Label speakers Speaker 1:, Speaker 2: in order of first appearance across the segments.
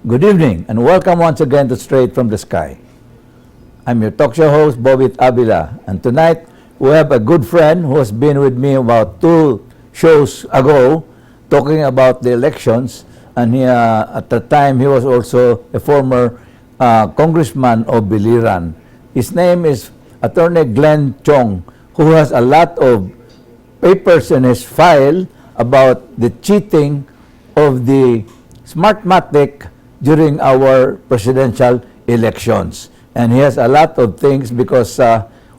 Speaker 1: Good evening and welcome once again to Straight from the Sky. I'm your talk show host, Bobit Avila, and tonight we have a good friend who has been with me about two shows ago talking about the elections, and at the time he was also a former congressman of Biliran. His name is Attorney Glenn Chong, who has a lot of papers in his file about the cheating of the Smartmatic during our presidential elections. And he has a lot of things because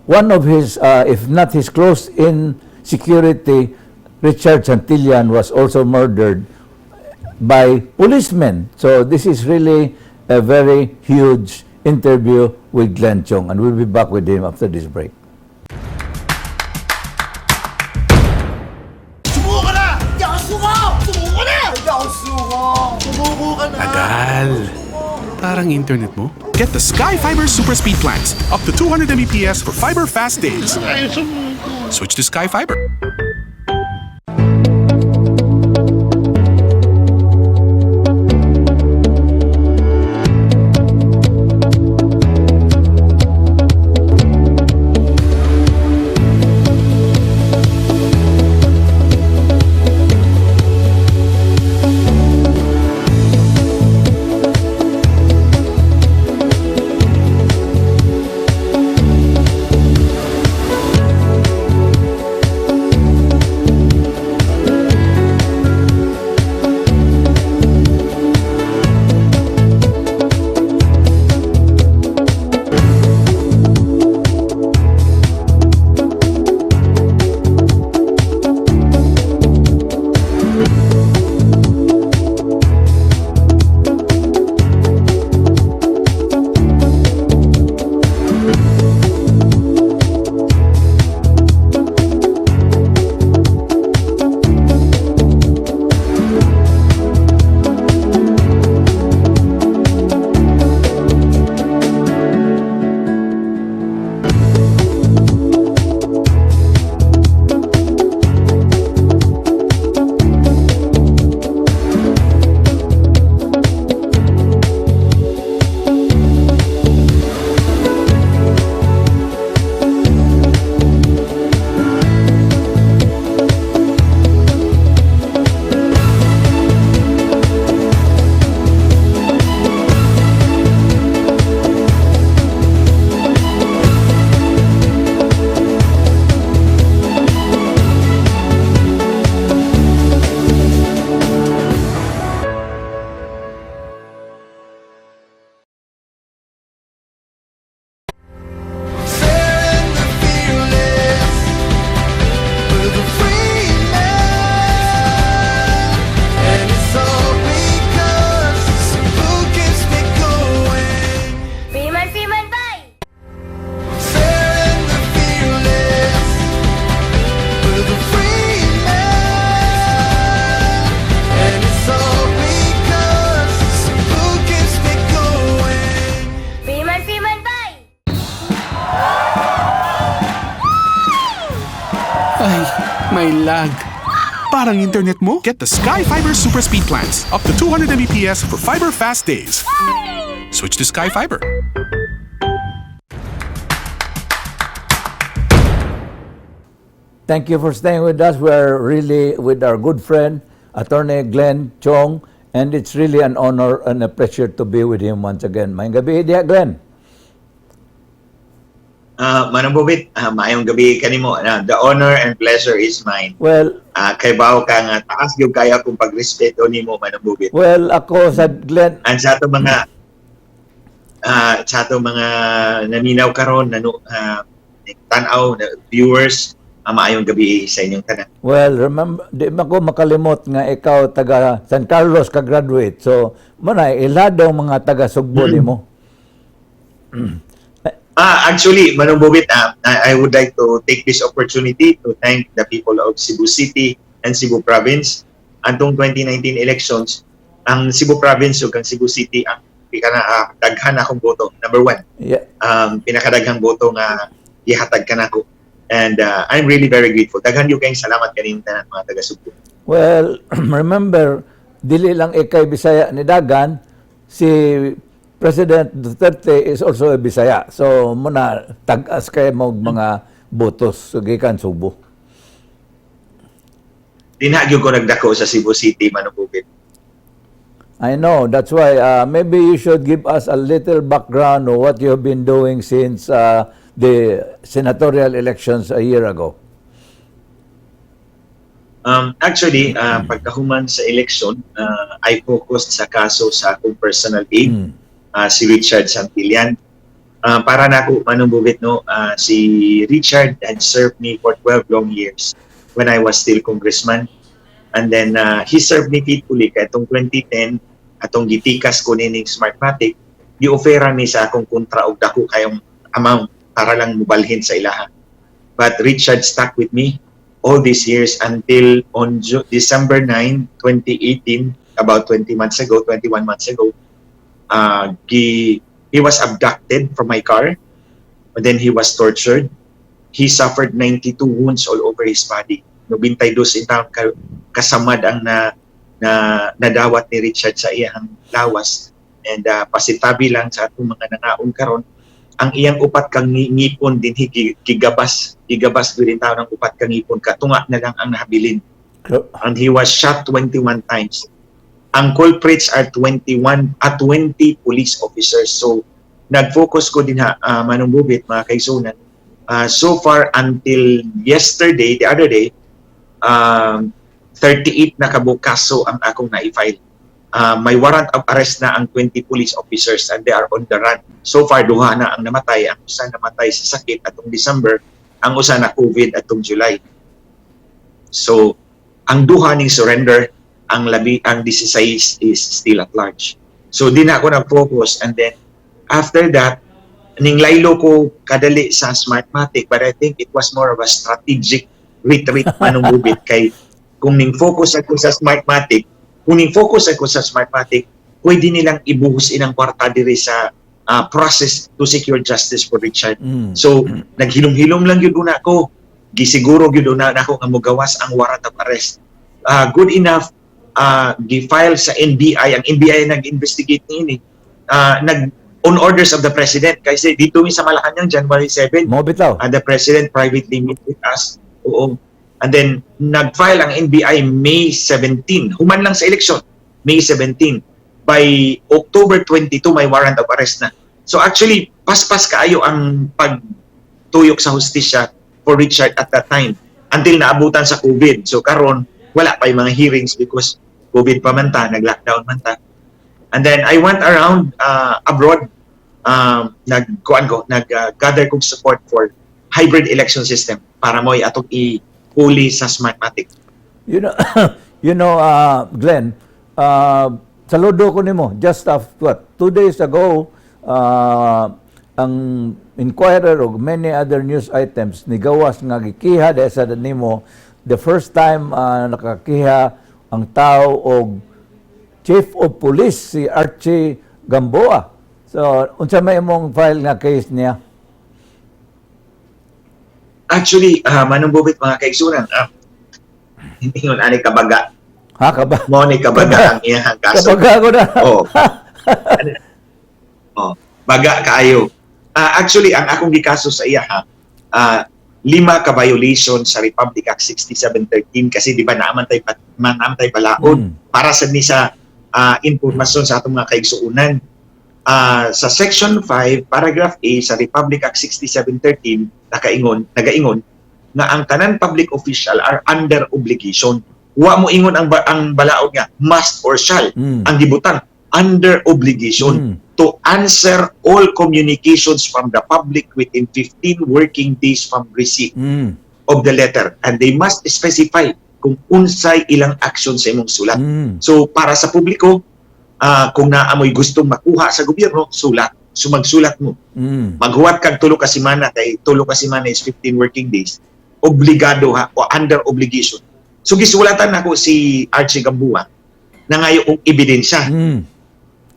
Speaker 1: one of his, if not his close-in security, Richard Santillan, was also murdered by policemen. So this is really a very huge interview with Glenn Chong, and we'll be back with him after this break.
Speaker 2: Sumuko ka na! Hindi ako suko! Sumuko ka na! Hindi ako suko! Sumuko ka na!
Speaker 3: Tagal. Parang internet mo.
Speaker 4: Get the Sky Fiber Super Speed plans, up to 200 Mbps for fiber fast days. Switch to Sky Fiber.
Speaker 2: Fair and the fearless, we're the free men. And it's all because Cebu keeps me going.
Speaker 5: Freeman, Freeman, bye!
Speaker 2: Fair and the fearless, we're the free men. And it's all because Cebu keeps me going.
Speaker 5: Freeman, Freeman, bye!
Speaker 3: Ay, may lag.
Speaker 4: Parang internet mo. Get the Sky Fiber Super Speed plans, up to 200 Mbps for fiber fast days. Switch to Sky Fiber.
Speaker 1: Thank you for staying with us. We're really with our good friend, Attorney Glenn Chong, and it's really an honor and a pleasure to be with him once again. Maayong gabii diha, Glenn.
Speaker 6: Manong Bobit, maayong gabi kanimo. The honor and pleasure is mine.
Speaker 1: Well,
Speaker 6: Kay bawo ka nga taas gyud kaya akong pagrespeto nimo, Manong Bobit.
Speaker 1: Well, ako sa Glenn,
Speaker 6: And sa ato mga naminaw karon nanu tan-aw na viewers, maayong gabi sa inyong tanan.
Speaker 1: Well, remember, di man ko makalimot nga ikaw taga San Carlos ka graduate. So, mo na ilado mga taga Sugbo nimo.
Speaker 6: Actually, Manong Bobit, I would like to take this opportunity to thank the people of Cebu City and Cebu Province. Antong 2019 elections, ang Cebu Province ug ang Cebu City ang pinaka daghan akong boto. Number one, pinakadaghang boto nga gihatag kanako. And I'm really very grateful. Daghan gyud kayong salamat kanin tanan mga taga Cebu.
Speaker 1: Well, remember, dili lang ikay Bisaya ni Dagan, Si President Duterte is also a Bisaya. So muna tag-as kay mo mga botos gikan Subo.
Speaker 6: Dinha gyud ko nagdako sa Cebu City, Manong Bubit.
Speaker 1: I know. That's why maybe you should give us a little background of what you have been doing since the senatorial elections a year ago.
Speaker 6: Actually, pagkahuman sa election, I focused sa kaso sa akong personal aide, si Richard Santillan. Para nako, Manong Bubit, no, si Richard had served me for 12 long years when I was still congressman. And then he served me faithfully kay itong 2010 atong gitikas ko nining Smartmatic, gi-offera ni sa akong kontra og dako kayong amount para lang mubalhin sa ilaha. But Richard stuck with me all these years until on December 9, 2018, about 20 months ago, 21 months ago, he was abducted from my car and then he was tortured. He suffered 92 wounds all over his body. 92 in taon kasamad ang na nadawat ni Richard sa iyang lawas and pasintabi lang sa atong mga nangaon karon, ang iyang upat kang ngipon din gigabas gigabas gyud taon ang upat ka ngipon, katunga na lang ang nahabilin and he was shot 21 times. Ang culprits are 21 at 20 police officers. So nag-focus ko din ha, Manong Bubit, mga kaigsuonan. So far until yesterday, the other day, 38 na kabuok kaso ang akong na-file. May warrant of arrest na ang 20 police officers and they are on the run. So far, duha na ang namatay. Ang usa namatay sa sakit atong December, ang usa na COVID atong July. So, ang duha ning surrender, ang labi ang 16 is still at large. So di na ako nag-focus and then after that ning laylo ko kadali sa Smartmatic, but I think it was more of a strategic retreat, Manong Bubit, kay kung ning focus ako sa Smartmatic, kung ning focus ako sa Smartmatic, pwede nilang ibuhos inang kwarta diri sa process to secure justice for Richard. So naghilom-hilom lang gyud una ko. Gisiguro gyud una nako nga mogawas ang warrant of arrest. Good enough, gi-file sa NBI, ang NBI nag-investigate niini. Nag on orders of the president kasi dito mi sa Malacanang January 7,
Speaker 1: Mo bitaw.
Speaker 6: The president privately meet with us. Oo. And then nag-file ang NBI May 17. Human lang sa election, May 17. By October 22 may warrant of arrest na. So actually paspas kaayo ang pagtuyok sa hustisya for Richard at that time until naabutan sa COVID. So karon wala pa yung mga hearings because COVID pa man ta, nag-lockdown man ta. And then I went around abroad, nagkuan ko, nag-gather kog support for hybrid election system para mo atong i-huli sa Smartmatic.
Speaker 1: Glenn, saludo ko nimo. Just what, 2 days ago, ang Inquirer ug many other news items nigawas nga gikiha dahil sa nimo the first time nakakiha ang tao og Chief of Police si Archie Gamboa. So, unsa may imong file nga case niya?
Speaker 6: Actually, Manong Bubit, mga kaigsuonan, hindi yun ani kabaga.
Speaker 1: Ha, kaba?
Speaker 6: Mo ni kabaga ang iyang kaso.
Speaker 1: Kabaga ko na.
Speaker 6: Oh. Oh, baga kaayo. Actually, ang akong gikaso sa iya ha, lima ka violation sa Republic Act 6713 kasi di ba naaman tay balaod para sa ni sa impormasyon sa atong mga kaigsuonan. Sa Section 5, Paragraph A sa Republic Act 6713 nagaingon nga ang tanan public official are under obligation. Wa mo ingon ang balaod nga must or shall. Ang gibutang under obligation to answer all communications from the public within 15 working days from receipt of the letter and they must specify kung unsay ilang action sa imong sulat. So para sa publiko, kung naamoy gustong makuha sa gobyerno, sulat. So magsulat mo. Maghuwat kag 3 ka semana kay 3 ka semana is 15 working days. Obligado ha o under obligation. So gisulatan nako si Archie Gamboa nangayo og ebidensya.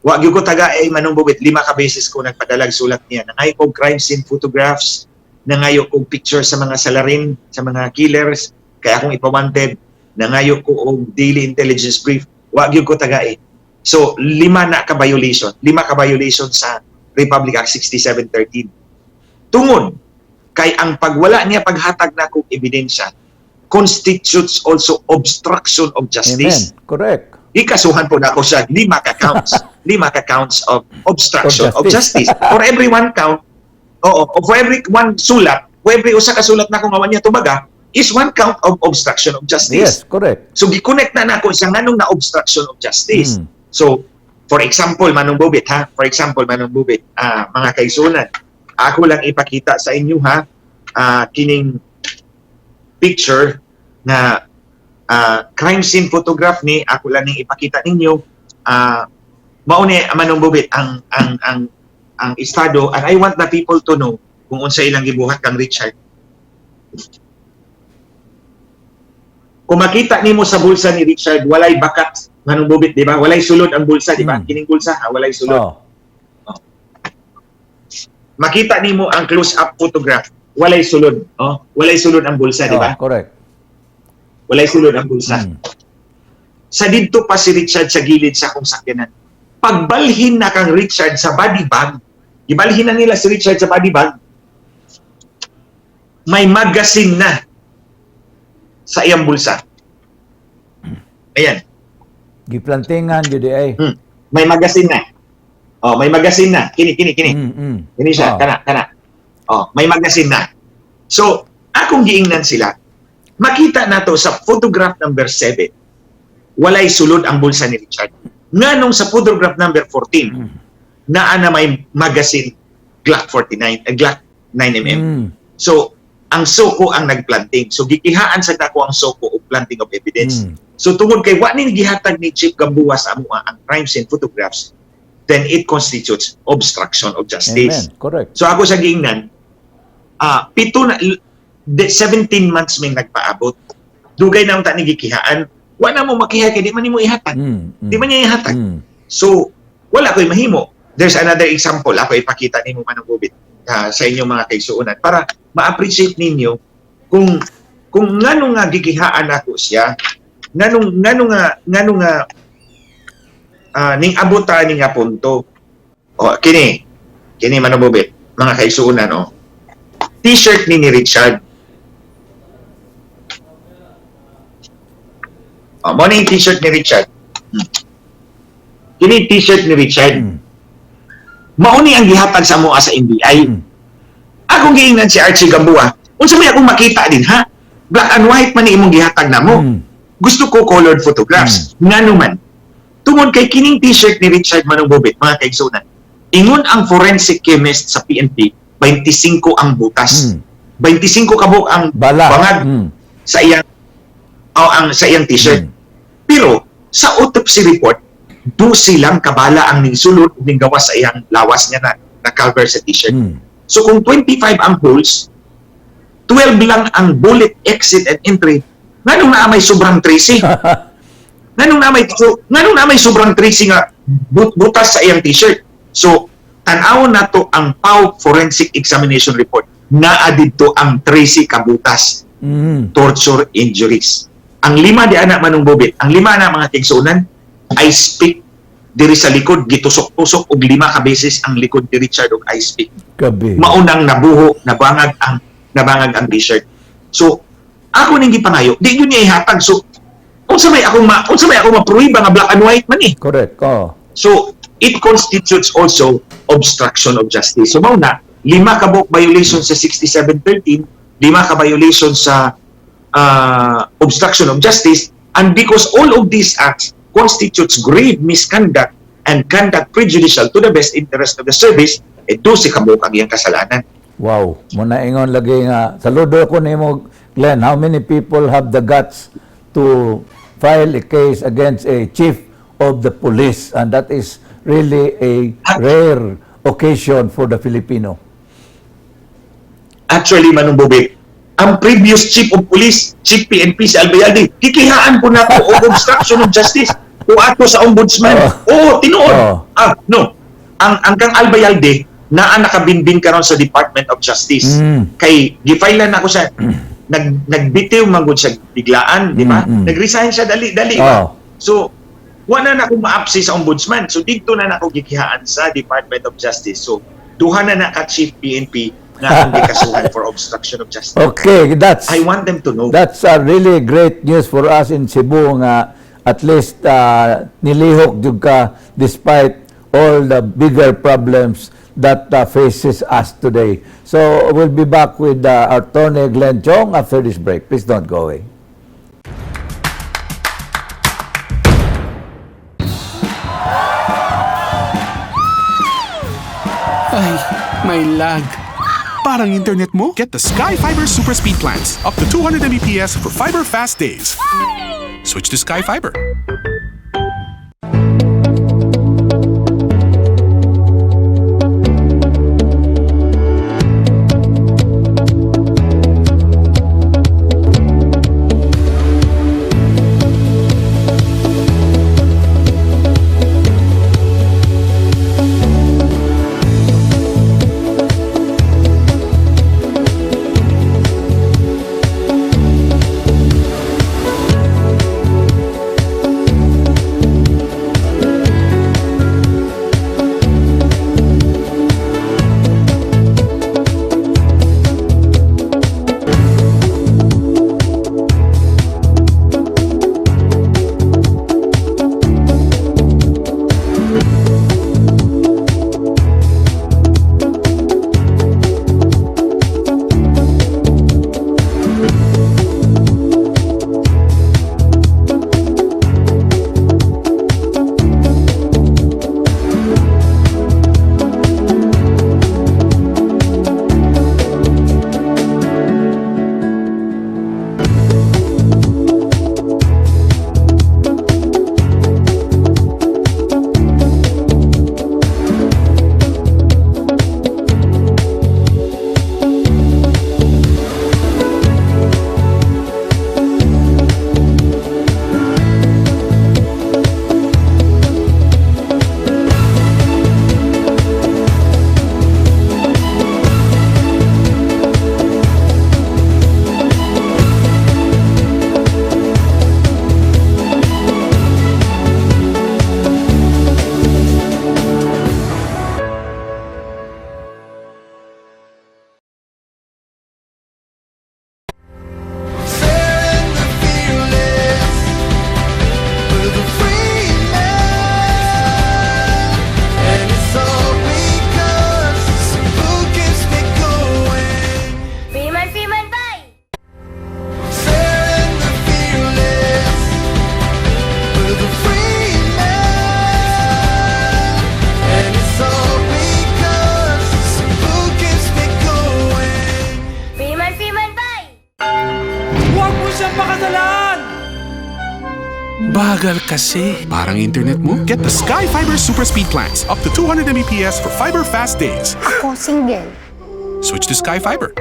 Speaker 6: Wa gyud ko taga eh, Manong Bubit, lima ka beses ko nagpadalag sulat niya. Nangayo kog crime scene photographs, nangayo kog picture sa mga salarin, sa mga killers, kaya akong ipa-wanted, nangayo ko og daily intelligence brief. Wa gyud ko taga eh. So, lima na ka violation. Lima ka violation sa Republic Act 6713. Tungod kay ang pagwala niya paghatag na kong ebidensya constitutes also obstruction of justice.
Speaker 1: Amen. Correct.
Speaker 6: Ikasuhan po nako siya lima ka counts. Lima ka counts of obstruction
Speaker 1: Of
Speaker 6: of justice. For every one count, oo, for every one sulat, for every usa ka sulat na kung awan niya tubaga, is one count of obstruction of justice.
Speaker 1: Yes, correct.
Speaker 6: So gi-connect na nako siya nganong na obstruction of justice. So for example, Manong Bobit ha, for example, Manong Bobit, mga kaigsuonan, ako lang ipakita sa inyo ha, kining picture na crime scene photograph ni ako lang ning ipakita ninyo. Mao ni, Manong Bobit, ang estado, and I want the people to know kung unsa ilang gibuhat kang Richard. Kung makita nimo sa bulsa ni Richard, walay bakat, Manong Bobit, di ba? Walay sulod ang bulsa, di ba?
Speaker 1: Mm.
Speaker 6: Kining bulsa, ha, walay sulod.
Speaker 1: Oh.
Speaker 6: Makita nimo ang close-up photograph, walay sulod. Oh, walay sulod ang bulsa, di ba?
Speaker 1: Oh, correct.
Speaker 6: Walay sulod ang bulsa. Sa didto pa si Richard sa gilid sa akong sakyanan. Pagbalhin na kang Richard sa body bag, gibalhin na nila si Richard sa body bag, may magazine na sa iyang bulsa. Ayan.
Speaker 1: Giplantingan jud ay.
Speaker 6: May magazine na. Oh, may magazine na. Kini, kini, kini. Kini siya,
Speaker 1: Oh.
Speaker 6: kana, kana. Oh, may magazine na. So, akong giingnan sila, makita nato sa photograph number 7, walay sulod ang bulsa ni Richard. Nganong sa photograph number 14, naa na may magazine Glock 49, Glock 9 mm. So, ang SOCO ang nagplanting. So, gikihaan sa nako ang SOCO og planting of evidence. So, tungod kay wa ni gihatag ni Chief Gamboa sa amoa ang crime scene photographs, then it constitutes obstruction of justice.
Speaker 1: Amen. Correct.
Speaker 6: So ako sa giingnan, 7 na, 17 months may nagpaabot. Dugay na unta ni gikihaan. Wa na mo makiha kay di man nimo ihatag. Di man niya ihatag. So, wala ko'y mahimo. There's another example. Ako ipakita nimo, Manong Bobit, sa inyong mga kaigsuonan para ma-appreciate ninyo kung ngano nga gikihaan ako siya, nganong nga ning abot ta ni nga punto. O kini kini, Manong Bobit, mga kaigsuonan, oh. T-shirt ni Richard. Oh, mo ni t-shirt ni Richard. Kini t-shirt ni Richard. Mao ni ang gihatag sa amoa sa NBI. Akong giingnan si Archie Gamboa, unsa may akong makita din ha? Black and white man ni imong gihatag namo. Gusto ko colored photographs. Ngano man? Tungod kay kining t-shirt ni Richard, Manong Bobit, mga kaigsuonan. Ingon ang forensic chemist sa PNP, 25 ang butas. 25 kabuok ang
Speaker 1: Bala.
Speaker 6: bangag sa iyang o ang sa iyang t-shirt. Pero sa autopsy report, 12 lang kabala ang ningsulod ug ninggawas sa iyang lawas niya na na-cover sa t-shirt. So kung 25 ang holes, 12 lang ang bullet exit and entry. Nganong naa may sobrang 13? Nganong naa may sobrang 13 nga butas sa iyang t-shirt? So tan-awon nato ang PAO forensic examination report. Naa didto ang 13 kabutas, torture injuries. Ang lima di ana, Manong Bobit, ang lima na, mga kaigsuonan, ice pick diri sa likod, gitusok-tusok og lima ka beses ang likod ni Richard og ice pick.
Speaker 1: Gabi.
Speaker 6: Maunang nabuho, nabangag ang t-shirt. So, ako ning gipangayo, di yun niya ihatag. So, unsa may akong mapruiba nga black and white man eh?
Speaker 1: Correct. Oh.
Speaker 6: So, it constitutes also obstruction of justice. So, mao na, lima ka buok violation sa 6713, lima ka violation sa obstruction of justice, and because all of these acts constitutes grave misconduct and conduct prejudicial to the best interest of the service, eh, 12 ka buok ang iyang kasalanan.
Speaker 1: Wow. Muna ingon lagi nga saludo ko nimo, Glenn. How many people have the guts to file a case against a chief of the police? And that is really a rare occasion for the Filipino.
Speaker 6: Actually, Manong Bobit, ang previous chief of police, Chief PNP si Albayalde, gikihaan po nako og obstruction of justice o ato sa ombudsman. Oo, tinuod. Ah, no. Ang kang Albayalde, naa nakabinbin karon sa Department of Justice. Kay gi-file na ako sa nagbitiw man gud siya biglaan, di ba?
Speaker 1: Mm.
Speaker 6: Nag-resign siya dali dali ba?
Speaker 1: Oh.
Speaker 6: So, Wala na akong maapsi sa ombudsman. So didto na nako gikihaan sa Department of Justice. So duha na na ka chief PNP nga akong gikasuhan for obstruction of justice.
Speaker 1: Okay, that's
Speaker 6: I want them to know.
Speaker 1: That's a really great news for us in Cebu nga at least nilihok jud ka despite all the bigger problems that faces us today. So we'll be back with Attorney Glenn Chong after this break. Please don't go away.
Speaker 3: Ay, may lag.
Speaker 4: Parang internet mo? Get the Sky Fiber Super Speed plans. Up to 200 Mbps for fiber fast days. Switch to Sky Fiber.
Speaker 2: Sharing the fearless with a free man. And it's all because Cebu keeps me going.
Speaker 5: Freeman, Freeman, bye!
Speaker 2: Sharing the fearless with a free man. And it's all because Cebu keeps me going.
Speaker 5: Freeman, Freeman, bye!
Speaker 7: Huwag mo siyang pakasalan!
Speaker 3: Bagal kasi.
Speaker 4: Parang internet mo? Get the Sky Fiber Super Speed plans. Up to 200 Mbps for fiber fast days.
Speaker 5: Ako single.
Speaker 4: Switch to Sky Fiber.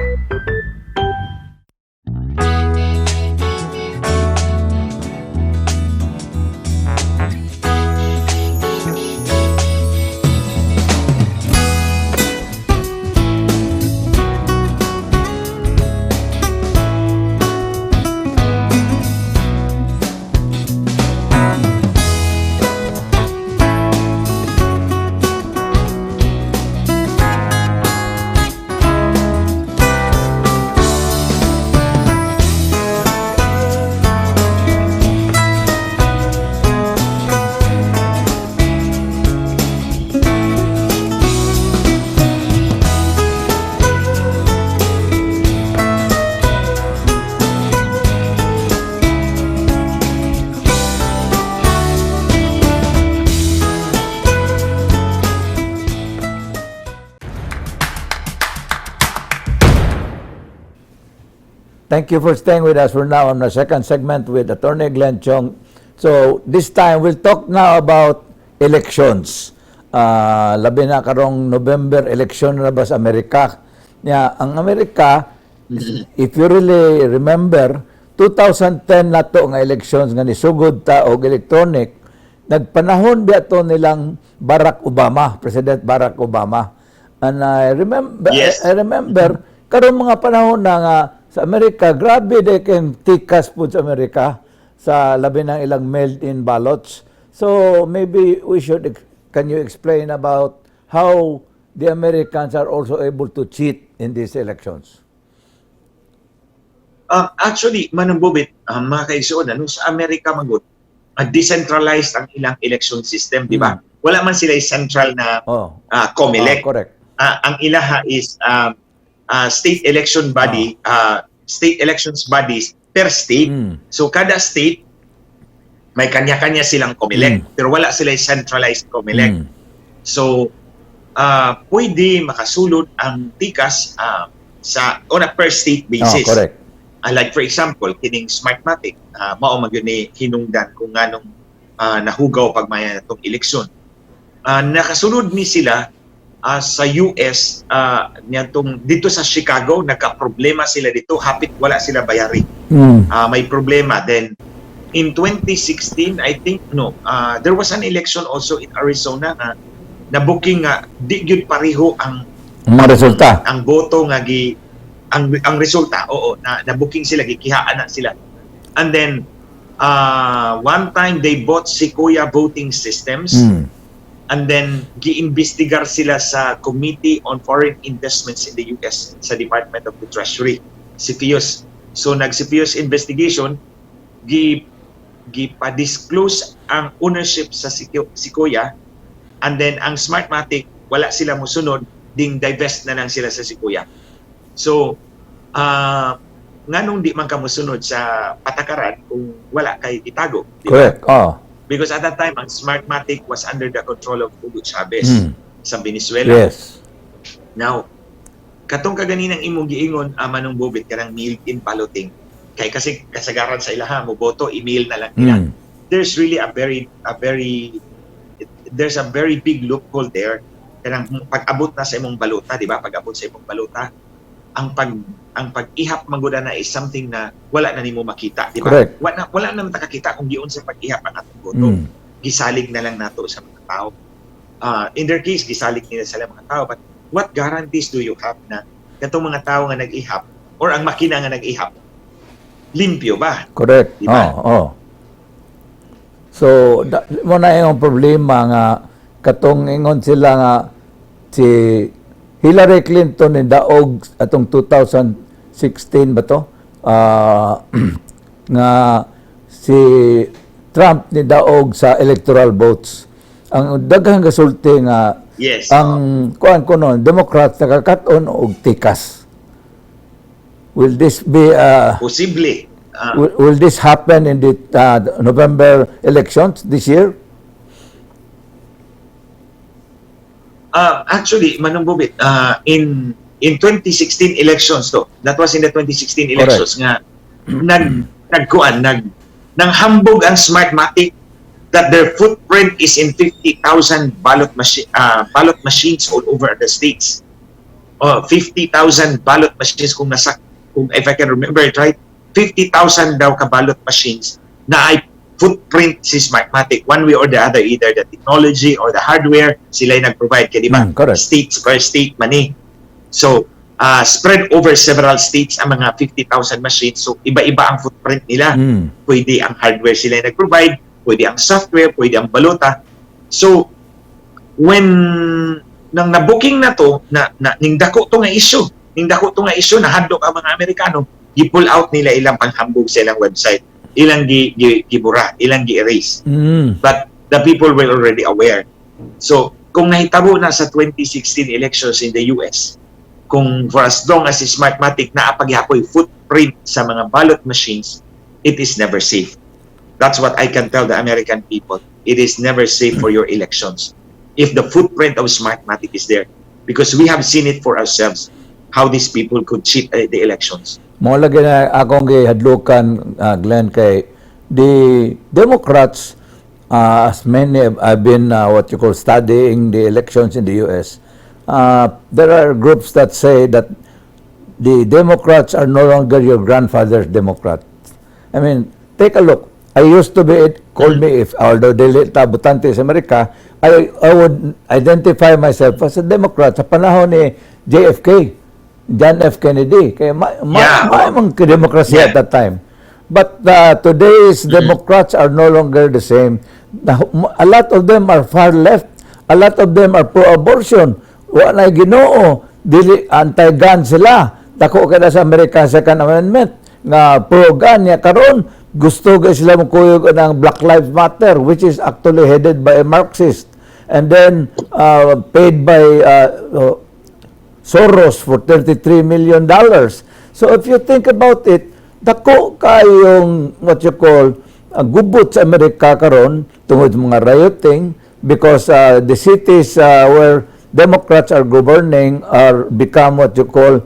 Speaker 1: Thank you for staying with us. We're now on the second segment with Attorney Glenn Chong. So this time, we'll talk now about elections. Labi na karong November election na ba sa Amerika. Nya, ang Amerika, if you really remember, 2010 na to nga elections nga nisugod ta og electronic, nagpanahon biya to nilang Barack Obama, President Barack Obama. And I remember I remember karon mga panahon na nga sa Amerika, grabe de kay tikas po sa Amerika sa labi ng ilang mailed-in ballots. So maybe we should, can you explain about how the Americans are also able to cheat in these elections?
Speaker 6: Actually, Manong Bobit, mga kaigsoon, ano, sa Amerika magud, decentralized ang ilang election system, di ba? Wala man sila central na COMELEC.
Speaker 1: Oh, correct.
Speaker 6: Ang ilaha is state election body, state elections bodies per state. So kada state may kanya-kanya silang COMELEC, pero wala sila centralized COMELEC. So pwede makasulod ang tikas sa on a per state basis.
Speaker 1: Oh, correct.
Speaker 6: Like for example, kining Smartmatic, mao magyud ni hinungdan kung nganong nahugaw pagmaya natong eleksyon. Nakasulod ni sila sa US niadtong dito sa Chicago, nagka-problema sila dito, hapit wala sila bayari. May problema then in 2016, I think, no, there was an election also in Arizona nga na-booking nga di gyud pareho ang
Speaker 1: Mga resulta.
Speaker 6: Ang boto nga gi ang resulta, oo, na na-booking sila, gikihaan na sila. And then one time they bought Sequoia Voting Systems and then giimbestigar sila sa Committee on Foreign Investments in the US sa Department of the Treasury, CFIUS. So nag CFIUS investigation, gi gipa-disclose ang ownership sa Sequoia, and then ang Smartmatic, wala sila mosunod, ding divest na lang sila sa Sequoia. So nganong di man ka mosunod sa patakaran kung wala kay itago, di ba?
Speaker 1: Correct. Oh.
Speaker 6: Because at that time, ang Smartmatic was under the control of Hugo Chavez sa Venezuela. Now, katong kaganinang imong giingon, Manong Bobit, kanang mailed-in balloting. Kay kasi kasagaran sa ilaha mo boto, email na lang nila. There's really a very there's a very big loophole there. Kanang pag-abot na sa imong balota, di ba? Pag-abot sa imong balota, ang pag-ihap manggod na is something na wala na nimo makita, di ba?
Speaker 1: Correct.
Speaker 6: Wala na man ta kakita kung giunsa pag-ihap ang atong boto. Gisalig na lang nato sa mga tao. In their case, gisalig nila sa mga tao. But what guarantees do you have na katong mga tao nga nag-ihap or ang makina nga nag-ihap, limpyo ba?
Speaker 1: Correct.
Speaker 6: Di ba?
Speaker 1: Oh. So, mao na yung problema nga katong ingon sila nga si Hillary Clinton ni daog atong 2016 ba to? Nga si Trump ni daog sa electoral votes. Ang daghang gasulti nga ang kuan ko noon, Democrats nakakat-on og tikas. Will this be
Speaker 6: Posible.
Speaker 1: Will this happen in the November elections this year?
Speaker 6: Actually, Manong Bobit, in 2016 elections to, that was in the 2016 elections nga nag nagkuan nag nanghambog ang Smartmatic that their footprint is in 50,000 ballot machines all over the states. Oh, 50,000 ballot machines kung if I can remember it right, 50,000 daw ka ballot machines na ay footprint si Smartmatic one way or the other, either the technology or the hardware, sila yung nag-provide kaya di ba
Speaker 1: Correct.
Speaker 6: States per state man eh. So spread over several states ang mga 50,000 machines, so iba-iba ang footprint nila. Pwede ang hardware sila yung nag-provide, pwede ang software, pwede ang balota. So when nang nabuking na to na ning dako to nga issue, nahadlok ang mga Amerikano, gi-pull out nila ilang panghambog sa ilang website, ilang gi, gibura, ilang gi-erase, but the people were already aware. So kung nahitabo na sa 2016 elections in the US, kung for as long as si Smartmatic naa pa gihapoy footprint sa mga ballot machines, it is never safe. That's what I can tell the American people. It is never safe for your elections if the footprint of Smartmatic is there, because we have seen it for ourselves how these people could cheat the elections.
Speaker 1: Mao lagi na akong gihadlukan, Glenn, kay the Democrats, as many have been what you call studying the elections in the US, there are groups that say that the Democrats are no longer your grandfather's Democrat. I mean, take a look. I used to be, it, call me if, although dili ta botante sa Amerika, I would identify myself as a Democrat sa panahon ni JFK, John F. Kennedy. Kaya ma,
Speaker 6: Yeah.
Speaker 1: ma, mang demokrasya at that time. But today's Democrats are no longer the same. A lot of them are far left. A lot of them are pro-abortion. Wa na Ginoo, dili, anti-gun sila. Dako kada sa Amerika, Second Amendment nga pro-gun niya. Karon gusto gay sila mokuyog ng Black Lives Matter, which is actually headed by a Marxist and then paid by Soros for $33 million. So if you think about it, dako kayong what you call gubot sa Amerika karon tungod sa mga rioting because the cities where Democrats are governing are become what you call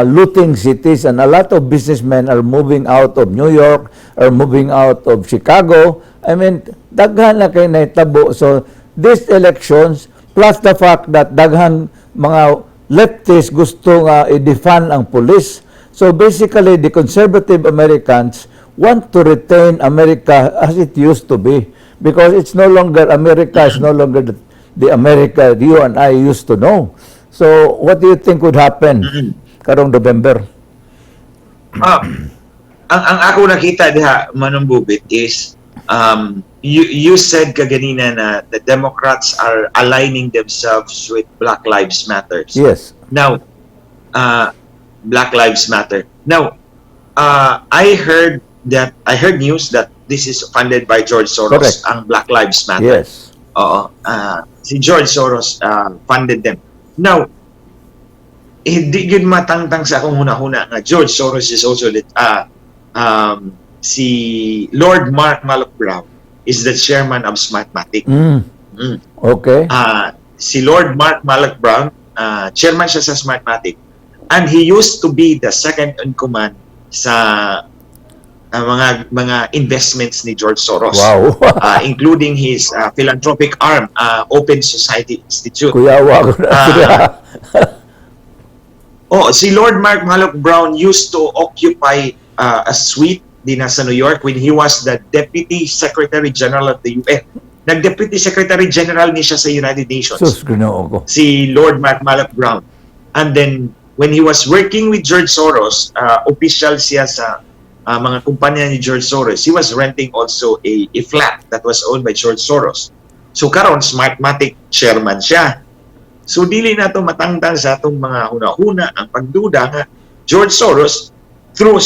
Speaker 1: looting cities, and a lot of businessmen are moving out of New York, are moving out of Chicago. I mean, daghan na kay nahitabo. So these elections, plus the fact that daghan mga leftists gusto nga i-defund ang police. So basically, the conservative Americans want to retain America as it used to be because it's no longer America is no longer the America you and I used to know. So what do you think would happen karong November?
Speaker 6: Ah, ang ako nakita diha, Manong Bubit, is you said kaganina na the Democrats are aligning themselves with Black Lives Matters.
Speaker 1: Yes.
Speaker 6: Now, Black Lives Matter. Now, I heard news that this is funded by George Soros,
Speaker 1: Correct.
Speaker 6: Ang Black Lives Matter.
Speaker 1: Yes.
Speaker 6: Oo. Si George Soros funded them. Now, hindi yun matangtang sa akong huna-huna nga George Soros is also the, si Lord Mark Malloch Brown is the chairman of Smartmatic. Si Lord Mark Malloch Brown, chairman siya sa Smartmatic. And he used to be the second in command sa mga investments ni George Soros. Including his philanthropic arm, Open Society Institute.
Speaker 1: Kuyawa ko na sila.
Speaker 6: Oh, si Lord Mark Malloch Brown used to occupy a suite din sa New York when he was the Deputy Secretary General of the UN. Nag-Deputy Secretary General ni siya sa United Nations.
Speaker 1: Sus, Ginoo ko.
Speaker 6: Si Lord Mark Malloch Brown. And then, when he was working with George Soros, official siya sa mga kumpanya ni George Soros. He was renting also a flat that was owned by George Soros. So karon, Smartmatic chairman siya. So dili na to matangtang sa atong mga huna-huna ang pagduda nga George Soros through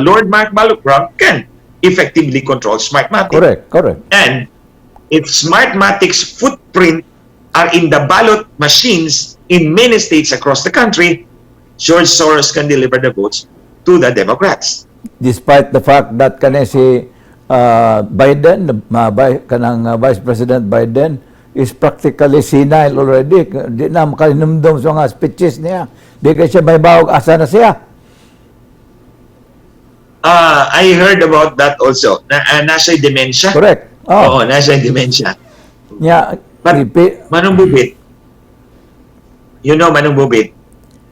Speaker 6: Lord Mark Malloch Brown can effectively control Smartmatic.
Speaker 1: Correct, correct.
Speaker 6: And if Smartmatic's footprint are in the ballot machines in many states across the country, George Soros can deliver the votes to the Democrats.
Speaker 1: Despite the fact that kani si Biden, kanang Vice President Biden, is practically senile already. Di na makahinumdum sa mga speeches niya. Di kay siya mahibawog asa na siya.
Speaker 6: I heard about that also. Nasa dementia.
Speaker 1: Correct. Oh.
Speaker 6: Oo, nasa dementia.
Speaker 1: Nya,
Speaker 6: But, Manong Bubit, Manong Bubit,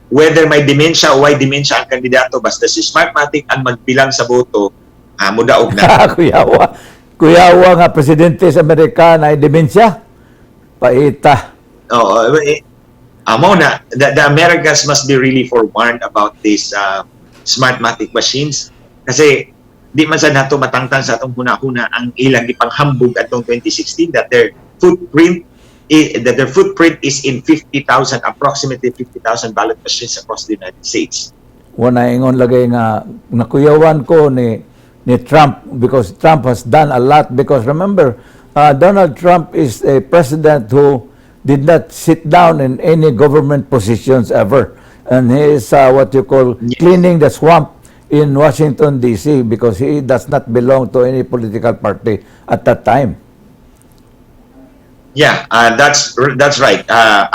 Speaker 6: whether may dementia o why dementia ang kandidato, basta si Smartmatic ang magbilang sa boto, mudaog na.
Speaker 1: Kuyawa. Kuyawa nga presidente sa Amerika na demensya. Paita.
Speaker 6: Oo, eh, amo na, the Americans must be really forewarned about these Smartmatic machines. Kasi di man sa nato matangtang sa atong huna-huna ang ilang gipanghambog atong 2016 that their footprint is in 50,000, approximately 50,000 ballot machines across the United States.
Speaker 1: Wala ingon lagay nga nakuyawan ko ni Trump because Trump has done a lot, because remember, Donald Trump is a president who did not sit down in any government positions ever, and he is what you call cleaning the swamp in Washington DC because he does not belong to any political party at that time.
Speaker 6: Yeah, that's right.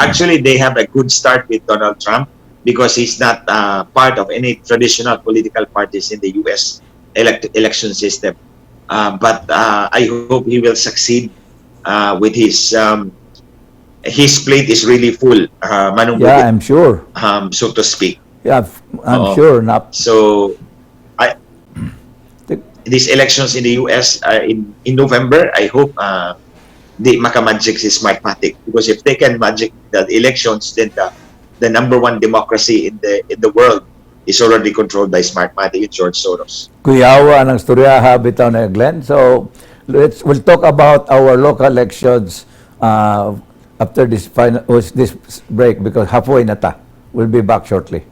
Speaker 6: Actually, they have a good start with Donald Trump because he's not part of any traditional political parties in the U.S. Election system. But I hope he will succeed with his plate is really full, Manong
Speaker 1: Yeah,
Speaker 6: Bukit,
Speaker 1: I'm sure.
Speaker 6: So to speak.
Speaker 1: Yeah, I'm
Speaker 6: Oo.
Speaker 1: Sure na.
Speaker 6: So, I these elections in the U.S. In November, I hope di maka-magic si Smartmatic, because if they can magic the elections, then the number one democracy in the world is already controlled by Smartmatic and George Soros.
Speaker 1: Kuyawa ang storyaha bitaw na, Glenn. So let's we'll talk about our local elections after this final this break because halfway na ta. We'll be back shortly.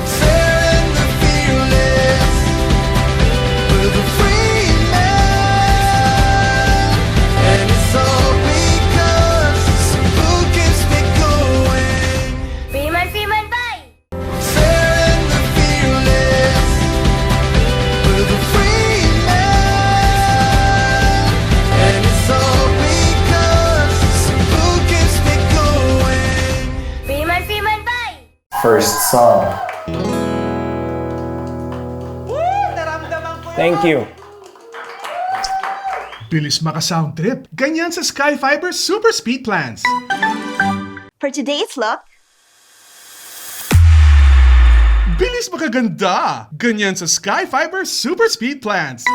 Speaker 2: Sharing the fearless with a free man, and it's all because Cebu keeps me going.
Speaker 5: Freeman, Freeman, bye!
Speaker 2: Sharing the fearless with a free man, and it's all because Cebu keeps me going.
Speaker 5: Freeman, Freeman, bye!
Speaker 8: First song. Thank you.
Speaker 4: Bilis maka-sound trip. Ganyan sa Sky Fiber Super Speed Plans.
Speaker 9: For today's look,
Speaker 4: Bilis makaganda. Ganyan sa Sky Fiber Super Speed Plans.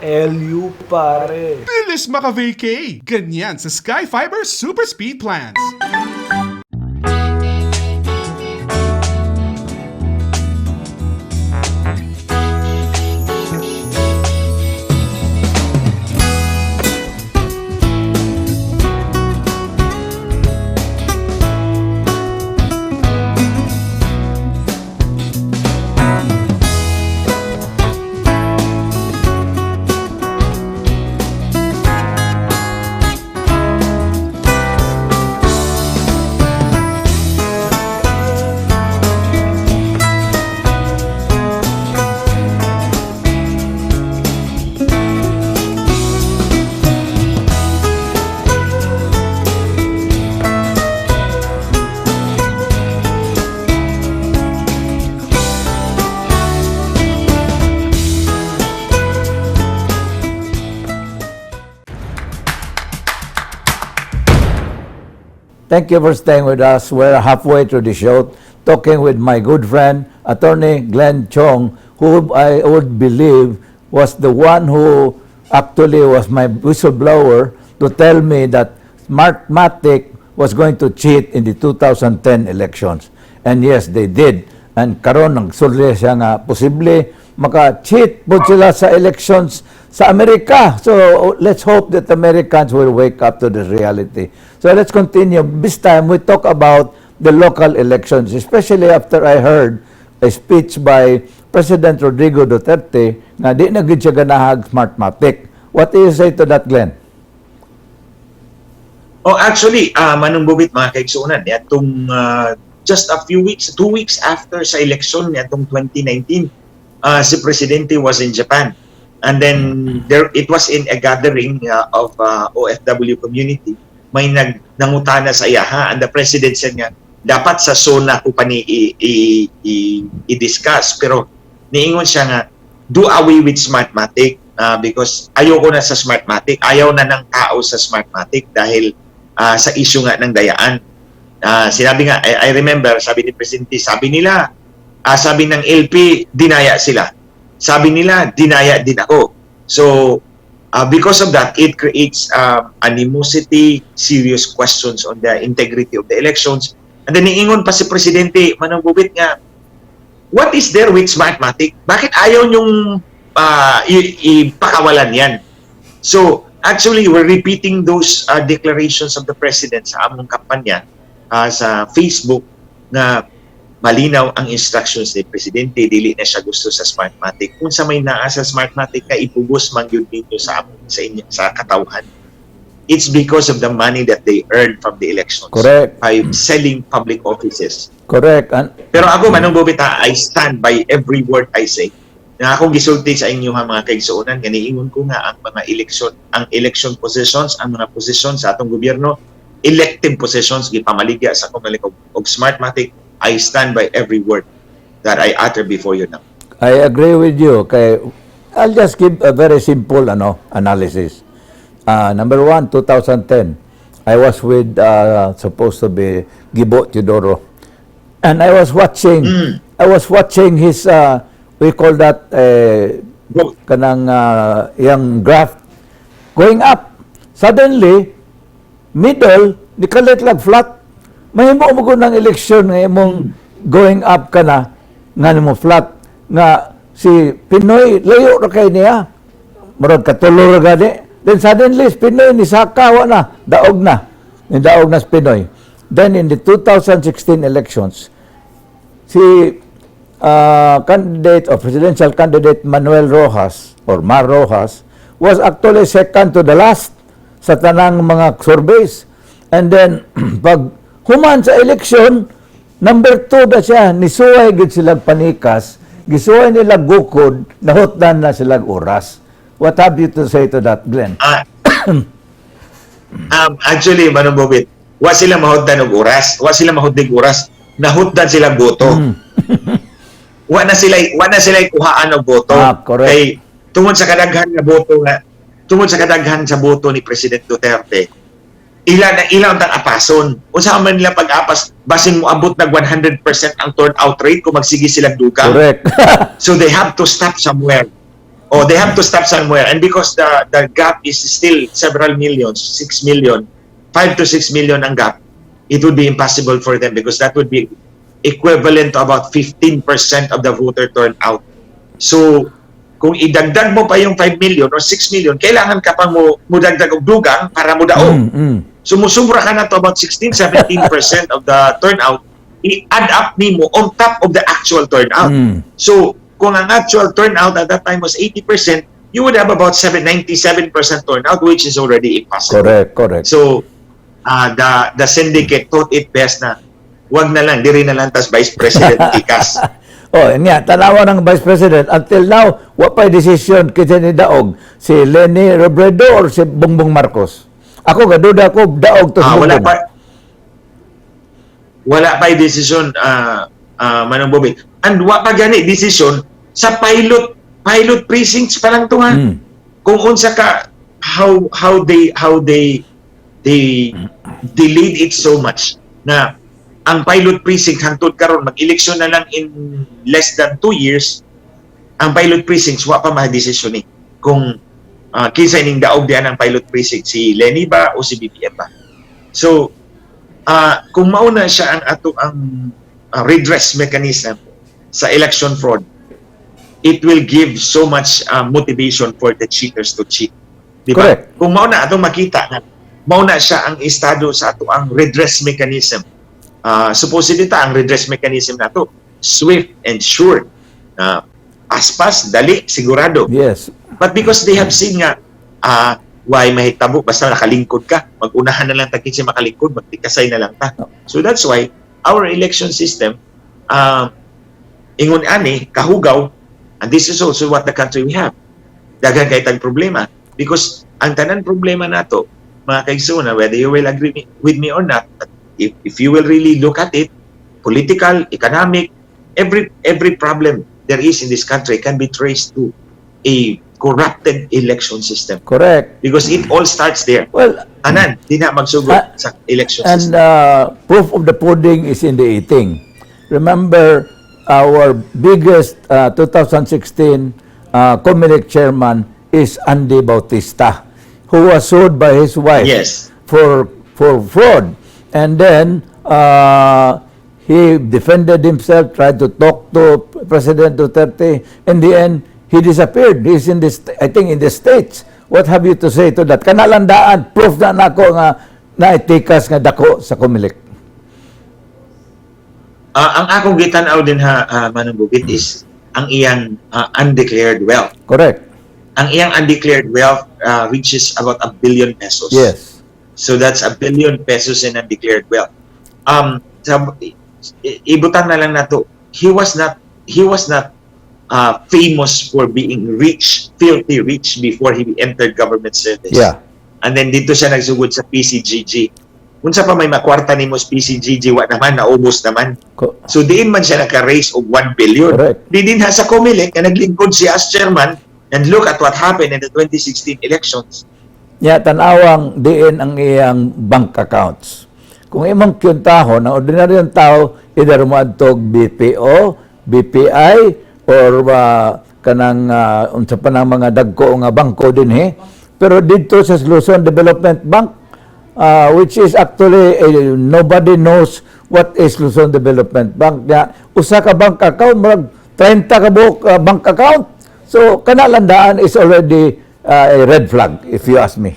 Speaker 8: LU, pare.
Speaker 4: Bilis maka-vacay. Ganyan sa Sky Fiber Super Speed Plans.
Speaker 1: Thank you for staying with us. We're halfway through the show, talking with my good friend, Attorney Glenn Chong, who I would believe was the one who actually was my whistleblower to tell me that Smartmatic was going to cheat in the 2010 elections. And yes, they did. And karon nagsulti siya nga posible maka-cheat po sila sa elections sa Amerika. So let's hope that Americans will wake up to this reality. So let's continue. This time we talk about the local elections, especially after I heard a speech by President Rodrigo Duterte nga di na gid siya ganahag Smartmatic. What do you say to that, Glenn?
Speaker 6: Oh, actually, Manong Bobit, mga kaigsunan, itong Just a few weeks, 2 weeks after sa election niadtong 2019, si Presidente was in Japan. And then there it was in a gathering of OFW community. May nag nangutana sa iyaha and the president said nga dapat sa SONA ko pa ni i-discuss, pero niingon siya nga do away with Smartmatic because ayoko na sa Smartmatic, ayaw na ng tao sa Smartmatic dahil sa issue nga ng dayaan. Sinabi nga, I remember, sabi ni Presidente, sabi nila, sabi ng LP, dinaya sila. Sabi nila, dinaya din ako. So, because of that, it creates animosity, serious questions on the integrity of the elections. And then niingon pa si Presidente Manong Bobit nga, "What is there with Smartmatic? Bakit ayaw niyong ipakawalan yan?" So, actually, we're repeating those declarations of the President sa among kampanya sa Facebook na malinaw ang instructions ni Presidente, dili na siya gusto sa Smartmatic. Kung sa may naa sa Smartmatic ka ipugos man gyud ninyo sa among sa inyo, sa katawhan. It's because of the money that they earn from the elections
Speaker 1: Correct.
Speaker 6: By selling public offices.
Speaker 1: Correct. And,
Speaker 6: Pero ako, Manong Bobit, ha, I stand by every word I say. Na akong gisulti sa inyo ha, mga kaigsuonan, ganiingon ko nga ang mga election, ang election positions, ang mga positions sa atong gobyerno, elective positions, gipamaligya sa Comelec og Smartmatic. I stand by every word that I utter before you now.
Speaker 1: I agree with you. Okay, I'll just give a very simple ano analysis. Number one, 2010, I was with supposed to be Gibo Teodoro, and I was watching his we call that kanang yang graph going up. Suddenly, middle, ni kalit lang flat. Mahimo mo ng eleksyon nga imong going up ka na, nga mo flat, nga si PNoy, layo ra kay niya. Murag katulo ra gani. Then suddenly, si PNoy ni saka, wa na, daog na. Ni daog na si PNoy. Then in the 2016 elections, si candidate or presidential candidate Manuel Rojas or Mar Rojas was actually second to the last sa tanang mga surveys. And then, pag human sa election, number two na siya, nisuway gid sila panikas, gisuway nila gukod, nahutdan na sila oras. What have you to say to that, Glenn?
Speaker 6: Actually, Manong Bobit, wa sila mahutdan og oras, wa sila mahutdig oras, nahutdan sila boto. Wa na sila kuhaan og boto.
Speaker 1: Ah, correct.
Speaker 6: Kay tungod sa kadaghan nga boto nga tungod sa kadaghan sa boto ni President Duterte, ila na ilang tang apason. Unsa man nila pag-apas, basin moabot nag 100% ang turnout rate kung magsige sila dugang.
Speaker 1: Correct.
Speaker 6: So they have to stop somewhere. Oh, they have to stop somewhere. And because the gap is still several millions, 6 million, 5 to 6 million ang gap, it would be impossible for them because that would be equivalent to about 15% of the voter turnout. So, kung idagdag mo pa yung 5 million or 6 million, kailangan ka pang mo mudagdag og dugang para mudaog. So musubra ka na to about 16, 17% of the turnout. I-add up nimo on top of the actual turnout. So, kung ang actual turnout at that time was 80%, you would have about 7, 97% turnout, which is already impossible.
Speaker 1: Correct, correct.
Speaker 6: So, the syndicate thought it best na wag na lang, diri na lang tas Vice President Tikas.
Speaker 1: Oh, niya, tanawa ng Vice President, until now, wa pa decision kinsa ni daog, si Leni Robredo or si Bongbong Marcos. Ako, gaduda ko, daog to si
Speaker 6: Wala
Speaker 1: Bongbong.
Speaker 6: Pa wala pa decision, Manong Bobby. And wa pa gani decision sa pilot precincts pa lang to ha. Kung unsa ka how they delayed it so much na ang pilot precinct hangtod karon, mag-eleksyon na lang in less than 2 years, ang pilot precincts wa pa ma-desisyon ni kung kinsa ining daog diyan ang pilot precinct, si Leni ba o si BBM ba. So kung mauna siya ang ato ang redress mechanism sa election fraud, it will give so much motivation for the cheaters to cheat. Di ba?
Speaker 1: Correct.
Speaker 6: Kung mauna atong makita na mauna siya ang estado sa ato ang redress mechanism. Supposedly ta ang redress mechanism nato swift and sure. Aspas, dali, sigurado. But because they have seen nga, why mahitabo, basta nakalingkod ka, magunahan na lang ta kinsa makalingkod, magtikasay na lang ta. So that's why, Our election system, ingon ani kahugaw, and this is also what the country we have. Daghan kay tag problema because ang tanan problema nato, mga kaigsuonan, whether you will agree with me or not, but if you will really look at it, political, economic, every problem there is in this country can be traced to a corrupted election system
Speaker 1: Correct.
Speaker 6: Because it all starts there.
Speaker 1: Well,
Speaker 6: Tanan, di na magsugod sa election
Speaker 1: and
Speaker 6: system.
Speaker 1: Proof of the pudding is in the eating. Remember, our biggest 2016 Comelec chairman is Andy Bautista, who was sued by his wife for fraud. And then he defended himself, tried to talk to President Duterte. In the end, he disappeared. He's in this, I think, in the States. What have you to say to that? Kana lang daan, proof na nako nga naitikas nga dako sa Comelec.
Speaker 6: Ah, ang akong gitan-aw din ha, Manong Bubit, is ang iyang undeclared wealth.
Speaker 1: Correct.
Speaker 6: Ang iyang undeclared wealth reaches about ₱1 billion. So that's ₱1 billion in undeclared wealth. Ibutang na lang nato, he was not famous for being rich, filthy rich before he entered government service. And then dito siya nagsugod sa PCGG. Unsa pa may makwarta nimo sa PCGG, wa naman, naubos naman. So diin man siya naka-raise og 1 billion.
Speaker 1: Correct.
Speaker 6: Di din ha sa Comelec nga naglingkod siya as chairman, and look at what happened in the 2016 elections.
Speaker 1: Ya, tanawang diin ang iyang bank accounts. Kung imong kyuntahon, ang ordinaryong tao, either moadtog BPO, BPI, or kanang unsa pa nang mga dagko nga bangko dinhi. Pero dito sa Luzon Development Bank, which is actually nobody knows what is Luzon Development Bank. Ya, usa ka bank account, murag 30 ka buok bank account. So kana lang daan is already a red flag if you ask me.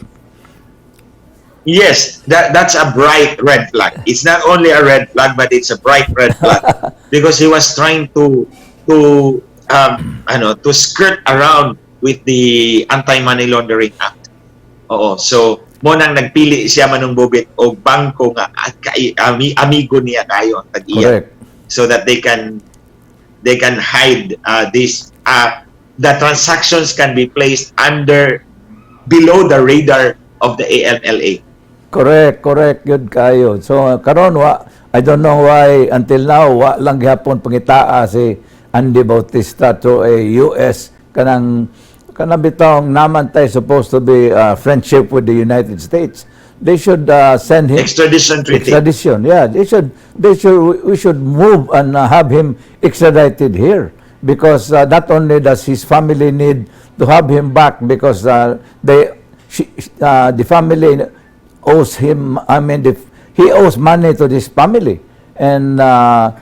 Speaker 6: Yes, that's a bright red flag. It's not only a red flag, but it's a bright red flag because he was trying to ano, to skirt around with the Anti-Money Laundering Act. Oo, so mo nang nagpili siya, Manong Bobit, og bangko nga at amigo niya kayo ang tag-iya
Speaker 1: Correct.
Speaker 6: So that they can hide this the transactions can be placed under below the radar of the AMLA.
Speaker 1: Correct, correct yun kayo. So karon wa I don't know why until now wa lang gihapon pangitaa si Andy Bautista to a US kanang bitawng naman tay supposed to be friendship with the United States. They should send him
Speaker 6: Extradition treaty.
Speaker 1: Extradition. Yeah, they should we should move and have him extradited here because not only does his family need to have him back because the family owes him, I mean, he owes money to this family and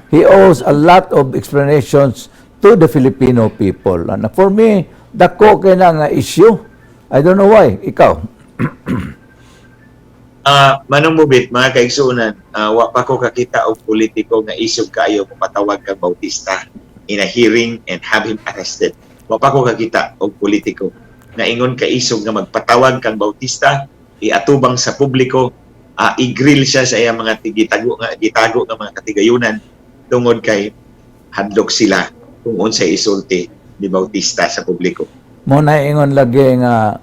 Speaker 1: he owes a lot of explanations to the Filipino people. And for me, dako kay na nga issue. I don't know why. Ikaw?
Speaker 6: Ah, Manong Bubit, mga kaigsuonan, wa pa ko kakita og politiko nga isog kaayo mopatawag kang Bautista in a hearing and have him arrested. Wa pa ko kakita og politiko na ingon kaisog nga magpatawag kang Bautista, iatubang sa publiko, i-grill siya sa iyang mga tigitago nga gitago nga mga katigayunan tungod kay hadlok sila kung unsay isulti ni Bautista sa publiko.
Speaker 1: Mo na ingon lagi nga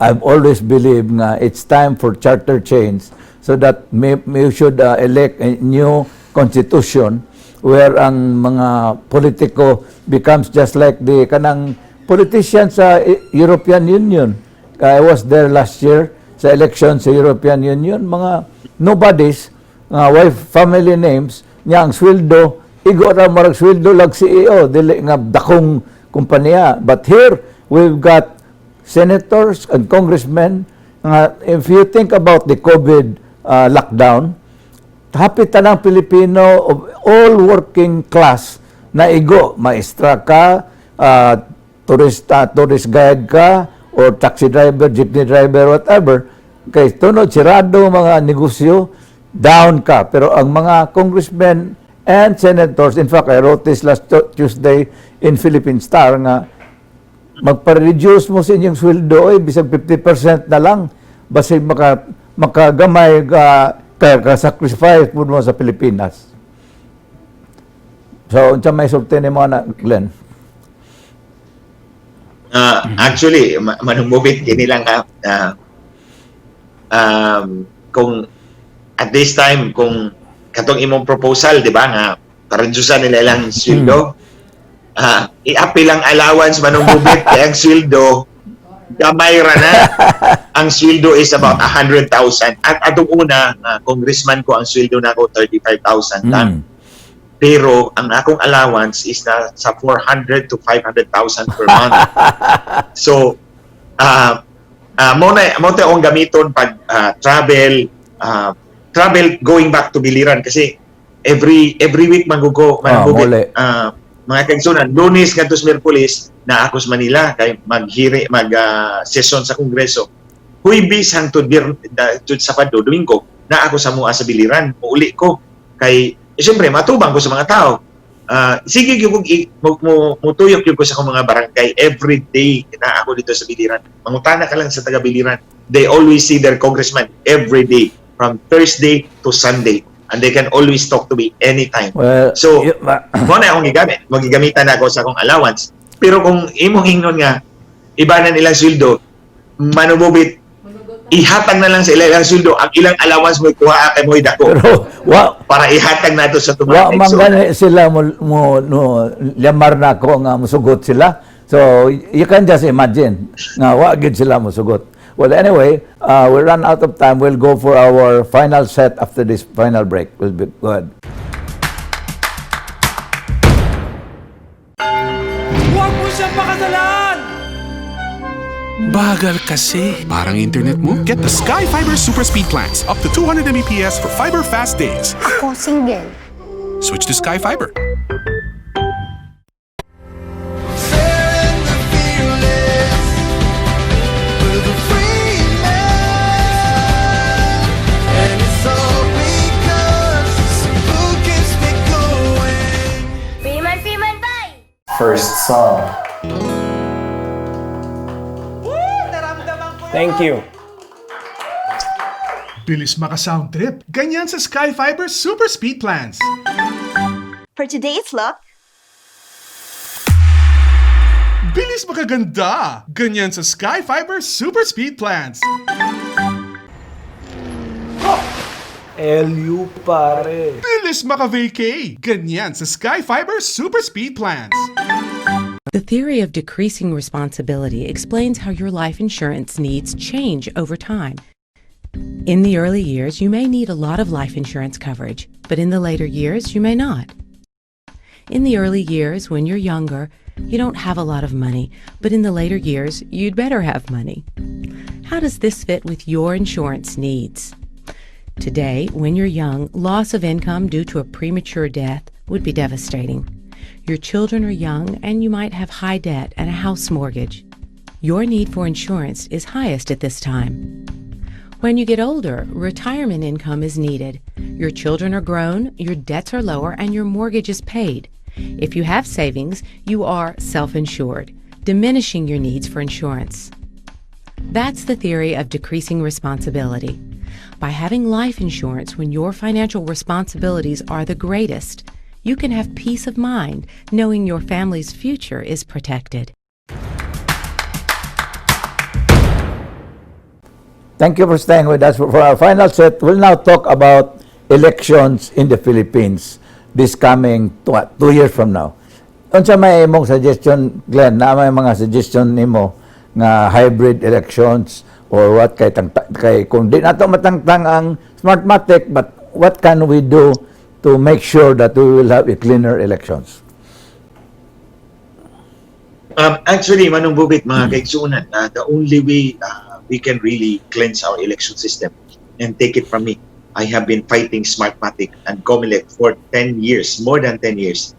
Speaker 1: I've always believed nga it's time for charter change so that may should elect a new constitution where ang mga politiko becomes just like the kanang politicians sa European Union. I was there last year sa election sa European Union, mga nobodies, nga wife family names, niya ang sweldo, igo ra marag sweldo lag CEO, dili nga dakong kumpanya. But here, we've got senators and congressmen nga if you think about the COVID lockdown, hapit tanang Pilipino of all working class na igo, maestra ka, turista, tourist guide ka, or taxi driver, jeepney driver, whatever. Kay tunod sirado mga negosyo, down ka. Pero ang mga congressmen and senators, in fact, I wrote this last Tuesday in Philippine Star nga magpa-reduce mo sa inyong sweldo ay bisag 50% na lang basig makagamay ka, ka sacrifice po mo sa Pilipinas. So unsa may sulti nimo na, Glenn?
Speaker 6: Actually, Manong Bobit, kini lang ha, kung at this time, kung katong imong proposal, di ba, nga, pa-reduce nila ilang sweldo, i-apil ang allowance, Manong Bobit, kaya ang sweldo, gamay ra na. Ang sweldo is about 100,000. At atong una, congressman ko, ang sweldo na ako, 35,000 lang. Pero ang akong allowance is na sa 400 to 500,000 per month. So, mo na akong gamiton pag travel going back to Biliran kasi every week magugo
Speaker 1: Muli.
Speaker 6: Mga kaigsunan, Lunes ngadto sa Miyerkules na ako sa Manila kay maghiri mag session sa Kongreso. Huwebes hangtod tud Sabado, Domingo na ako sa mua sa Biliran. Muuli ko kay siyempre matubang ko sa mga tao. Sige gyud kog mo, mutuyok gyud ko sa akong mga barangay every day na ako dito sa Biliran. Mangutana ka lang sa taga Biliran. They always see their congressman every day from Thursday to Sunday and they can always talk to me anytime.
Speaker 1: Well,
Speaker 6: So, mo na akong gigamit. Magigamitan na ako sa akong allowance. Pero kung imong ingnon nga iba na nilang sweldo, Manong Bobit, ihatag na lang sa ilang sweldo ang ilang allowance mo kuha kay mo'y dako
Speaker 1: pero wa
Speaker 6: para ihatag nato sa
Speaker 1: wa
Speaker 6: tumating.
Speaker 1: man gani sila mo no lyamar na ako nga musugot sila. So you can just imagine nga wa gid sila musugot. Well, anyway, we run out of time. We'll go for our final set after this final break. We'll be go ahead.
Speaker 7: Huwag mo siyang pakasalan!
Speaker 3: Bagal kasi.
Speaker 4: Parang internet mo? Get the Sky Fiber Super Speed plans. Up to 200 Mbps for fiber fast days.
Speaker 5: Ako single.
Speaker 4: Switch to Sky Fiber.
Speaker 2: Fearing the fearless, we're the free man, and it's all because Cebu keeps me going.
Speaker 5: Freeman, Freeman, bye!
Speaker 8: First song. Thank you.
Speaker 4: Bilis maka-sound trip. Ganyan sa Sky Fiber Super Speed plans.
Speaker 9: For today's look,
Speaker 4: Bilis makaganda. Ganyan sa Sky Fiber Super Speed plans.
Speaker 8: LU, pare.
Speaker 4: Bilis maka-vacay. Ganyan sa Sky Fiber Super Speed plans.
Speaker 10: The theory of decreasing responsibility explains how your life insurance needs change over time. In the early years, you may need a lot of life insurance coverage, but in the later years, you may not. In the early years, when you're younger, you don't have a lot of money, but in the later years, you'd better have money. How does this fit with your insurance needs? Today, when you're young, loss of income due to a premature death would be devastating. Your children are young and you might have high debt and a house mortgage. Your need for insurance is highest at this time. When you get older, retirement income is needed. Your children are grown, your debts are lower, and your mortgage is paid. If you have savings, you are self insured, diminishing your needs for insurance. That's the theory of decreasing responsibility. By having life insurance when your financial responsibilities are the greatest, you can have peace of mind knowing your family's future is protected.
Speaker 1: Thank you for staying with us. For our final set, we'll now talk about elections in the Philippines this coming 2 years from now. Unsa may imong suggestion, Glenn? Na may mga suggestion nimo nga hybrid elections or what kay kung di nato matangtang ang Smartmatic, but what can we do to make sure that we will have a cleaner elections?
Speaker 6: Actually, Manong Bobit, mga kaigsunan, the only way we can really cleanse our election system, and take it from me, I have been fighting Smartmatic and COMELEC for 10 years, more than 10 years.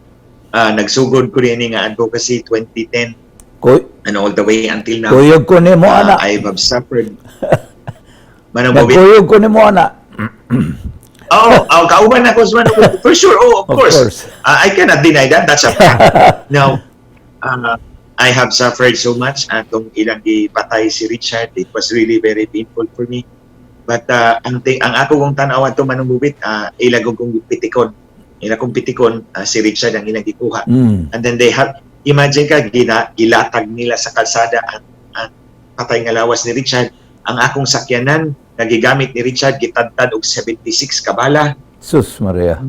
Speaker 6: Nagsugod ko rin nga advocacy 2010 and all the way until now.
Speaker 1: Kuyog ko nimo ana.
Speaker 6: I have suffered. Manong Bobit.
Speaker 1: Nagkuyog ko nimo ana.
Speaker 6: Oh, kauban ako sa Manong Bobit. For sure, oh, of
Speaker 1: Of
Speaker 6: course.
Speaker 1: course.
Speaker 6: I cannot deny that. That's a fact. Now, I have suffered so much atong ilang gipatay si Richard. It was really very painful for me. But ang ako kong tan-awan to, Manong Bobit, ilag kong pitikon. Ila kong pitikon, si Richard ang ilang gikuha. And then they have, imagine ka, gilatag nila sa kalsada ang patay nga lawas ni Richard. Ang akong sakyanan nga gigamit ni Richard, gitadtad og 76 ka bala.
Speaker 1: Sus Maria.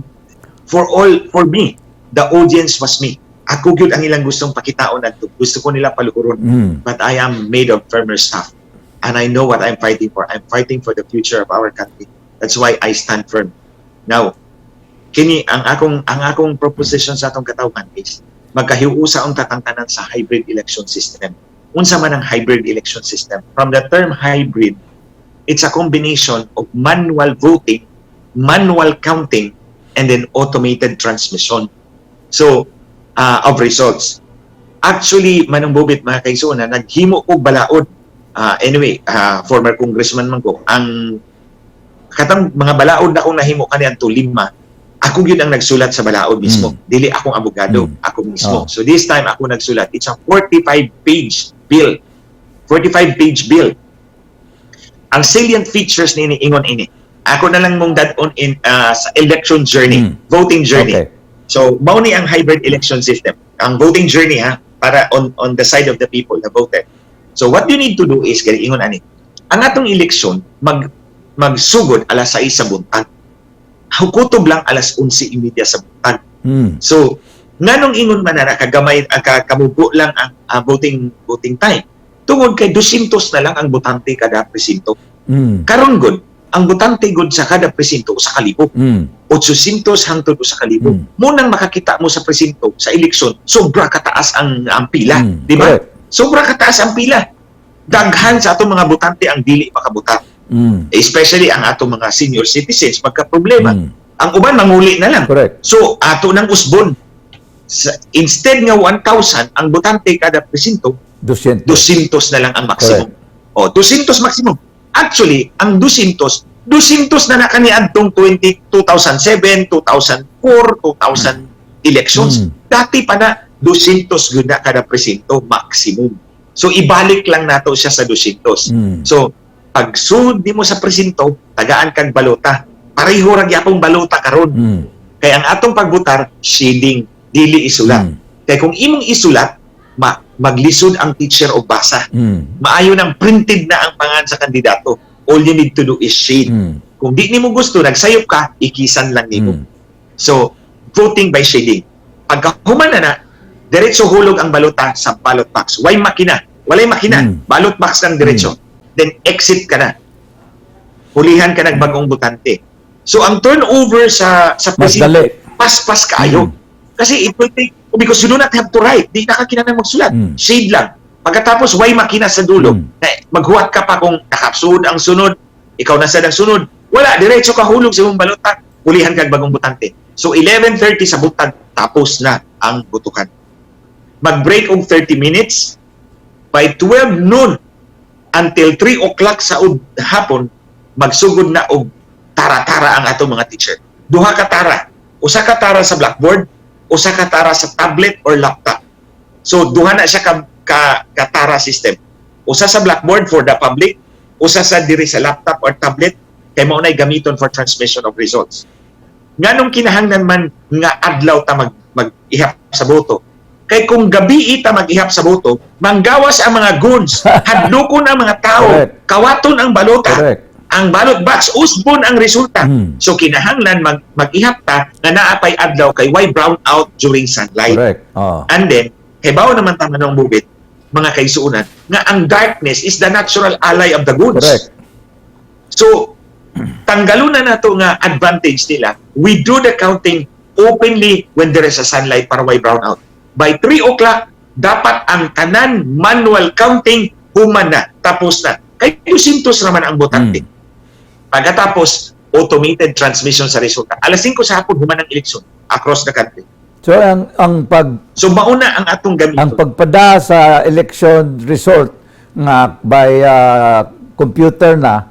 Speaker 6: For all, for me, the audience was me. Ako gyud ang ilang gustong pakitaon adto. Gusto ko nila paluhuron. But I am made of firmer stuff. And I know what I'm fighting for. I'm fighting for the future of our country. That's why I stand firm. Now, kini ang akong proposition sa atong katawhan is magkahiusa ang tatangtanan sa hybrid election system. Unsa man ang hybrid election system? From the term "hybrid", it's a combination of manual voting, manual counting, and then automated transmission. So, of results. Actually, Manong Bobit, mga kaigsuonan, naghimo og balaod. Anyway, former congressman man ko, ang katang mga balaod na akong nahimo kaniadto lima, ako gyud ang nagsulat sa balaod mismo. Dili akong abogado, ako mismo.
Speaker 1: Oh.
Speaker 6: So this time ako nagsulat. It's a 45-page bill. 45-page bill. Ang salient features ni ingon ini. Ako na lang mong dad-on in sa election journey, voting journey. So, mao ni ang hybrid election system. Ang voting journey ha, para on the side of the people na voted. So, what you need to do is kay ingon ani. Ang atong eleksyon magsugod alas 6 sa buntag. Kutob lang alas 11:30 sa buntag. So, nganong ingon man na kagamay kamubo lang ang voting time? Tungod kay 200 na lang ang botante kada presinto. Karon gud, ang botante gud sa kada presinto 1,000. 800 hangtod 1,000. Munang makakita mo sa presinto sa eleksyon, sobra kataas ang pila, di ba?
Speaker 1: Correct.
Speaker 6: Sobra kataas ang pila. Daghan sa atong mga botante ang dili makabotar. Especially ang atong mga senior citizens magka problema. Ang uban manguli na lang.
Speaker 1: Correct.
Speaker 6: So ato nang usbon. Instead nga 1,000 ang botante kada presinto,
Speaker 1: 200.
Speaker 6: 200 na lang ang maximum. O, 200 maximum. Actually, ang 200, 200 na na kaniadtong 20, 2007, 2004, 2000 elections. Dati pa na 200 gyud na kada presinto maximum. So ibalik lang nato siya sa 200. So pag sud nimo sa presinto, tagaan kag balota. Pareho ra gyapong balota karon. Kay ang atong pagbutar, shading, dili isulat. Kay kung imong isulat, maglisod ang teacher og basa. Maayo nang printed na ang pangan sa kandidato. All you need to do is shade. Kung di nimo gusto, nagsayop ka, ikisan lang nimo. So, voting by shading. Pagka human na na, diretso hulog ang balota sa ballot box. Way makina? Walay makina. Ballot box lang diretso. Then exit ka na. Hulihan ka ng bagong botante. So ang turnover sa
Speaker 1: Mas
Speaker 6: presinto,
Speaker 1: dali.
Speaker 6: paspas kaayo. Kasi it will take, because you do not have to write. Di na ka kinahanglan magsulat. Shade lang. Pagkatapos, way makina sa dulo. Na, maghuwat ka pa kung nakapsud ang sunod, ikaw na sad ang sunod. Wala, diretso ka hulog sa imong balota, hulihan kag bagong botante. So 11:30 sa buntag, tapos na ang botohan. Mag-break og 30 minutes. By 12 noon until 3 o'clock sa hapon, magsugod na og tara-tara ang atong mga teacher. Duha ka tara. Usa ka tara sa blackboard, usa ka tara sa tablet or laptop. So duha na siya ka tara system. Usa sa blackboard for the public, usa sa diri sa laptop or tablet kay mao nay gamiton for transmission of results. Nganong kinahanglan man nga adlaw ta mag-ihap sa boto? Kay kung gabi ta mag-ihap sa boto, manggawas ang mga goons, hadlokon ang mga tao, kawaton ang balota, ang ballot box, usbon ang resulta. So kinahanglan mag-ihap ta nga naa pay adlaw kay way brown out during sunlight.
Speaker 1: Correct. Oh.
Speaker 6: And then, hibaw naman ta, Manong Bubit, mga kaigsuonan, nga ang darkness is the natural ally of the goons. So, tanggalon na nato nga advantage nila. We do the counting openly when there is a sunlight para way brown out. By 3 o'clock, dapat ang tanan manual counting human na, tapos na. Kay 200 naman ang botante. Pagkatapos, automated transmission sa resulta. Alas 5 sa hapon, human ang eleksyon across the country.
Speaker 1: So ang pag
Speaker 6: So mauna ang atong gamiton.
Speaker 1: Ang pagpada sa election result nga by computer na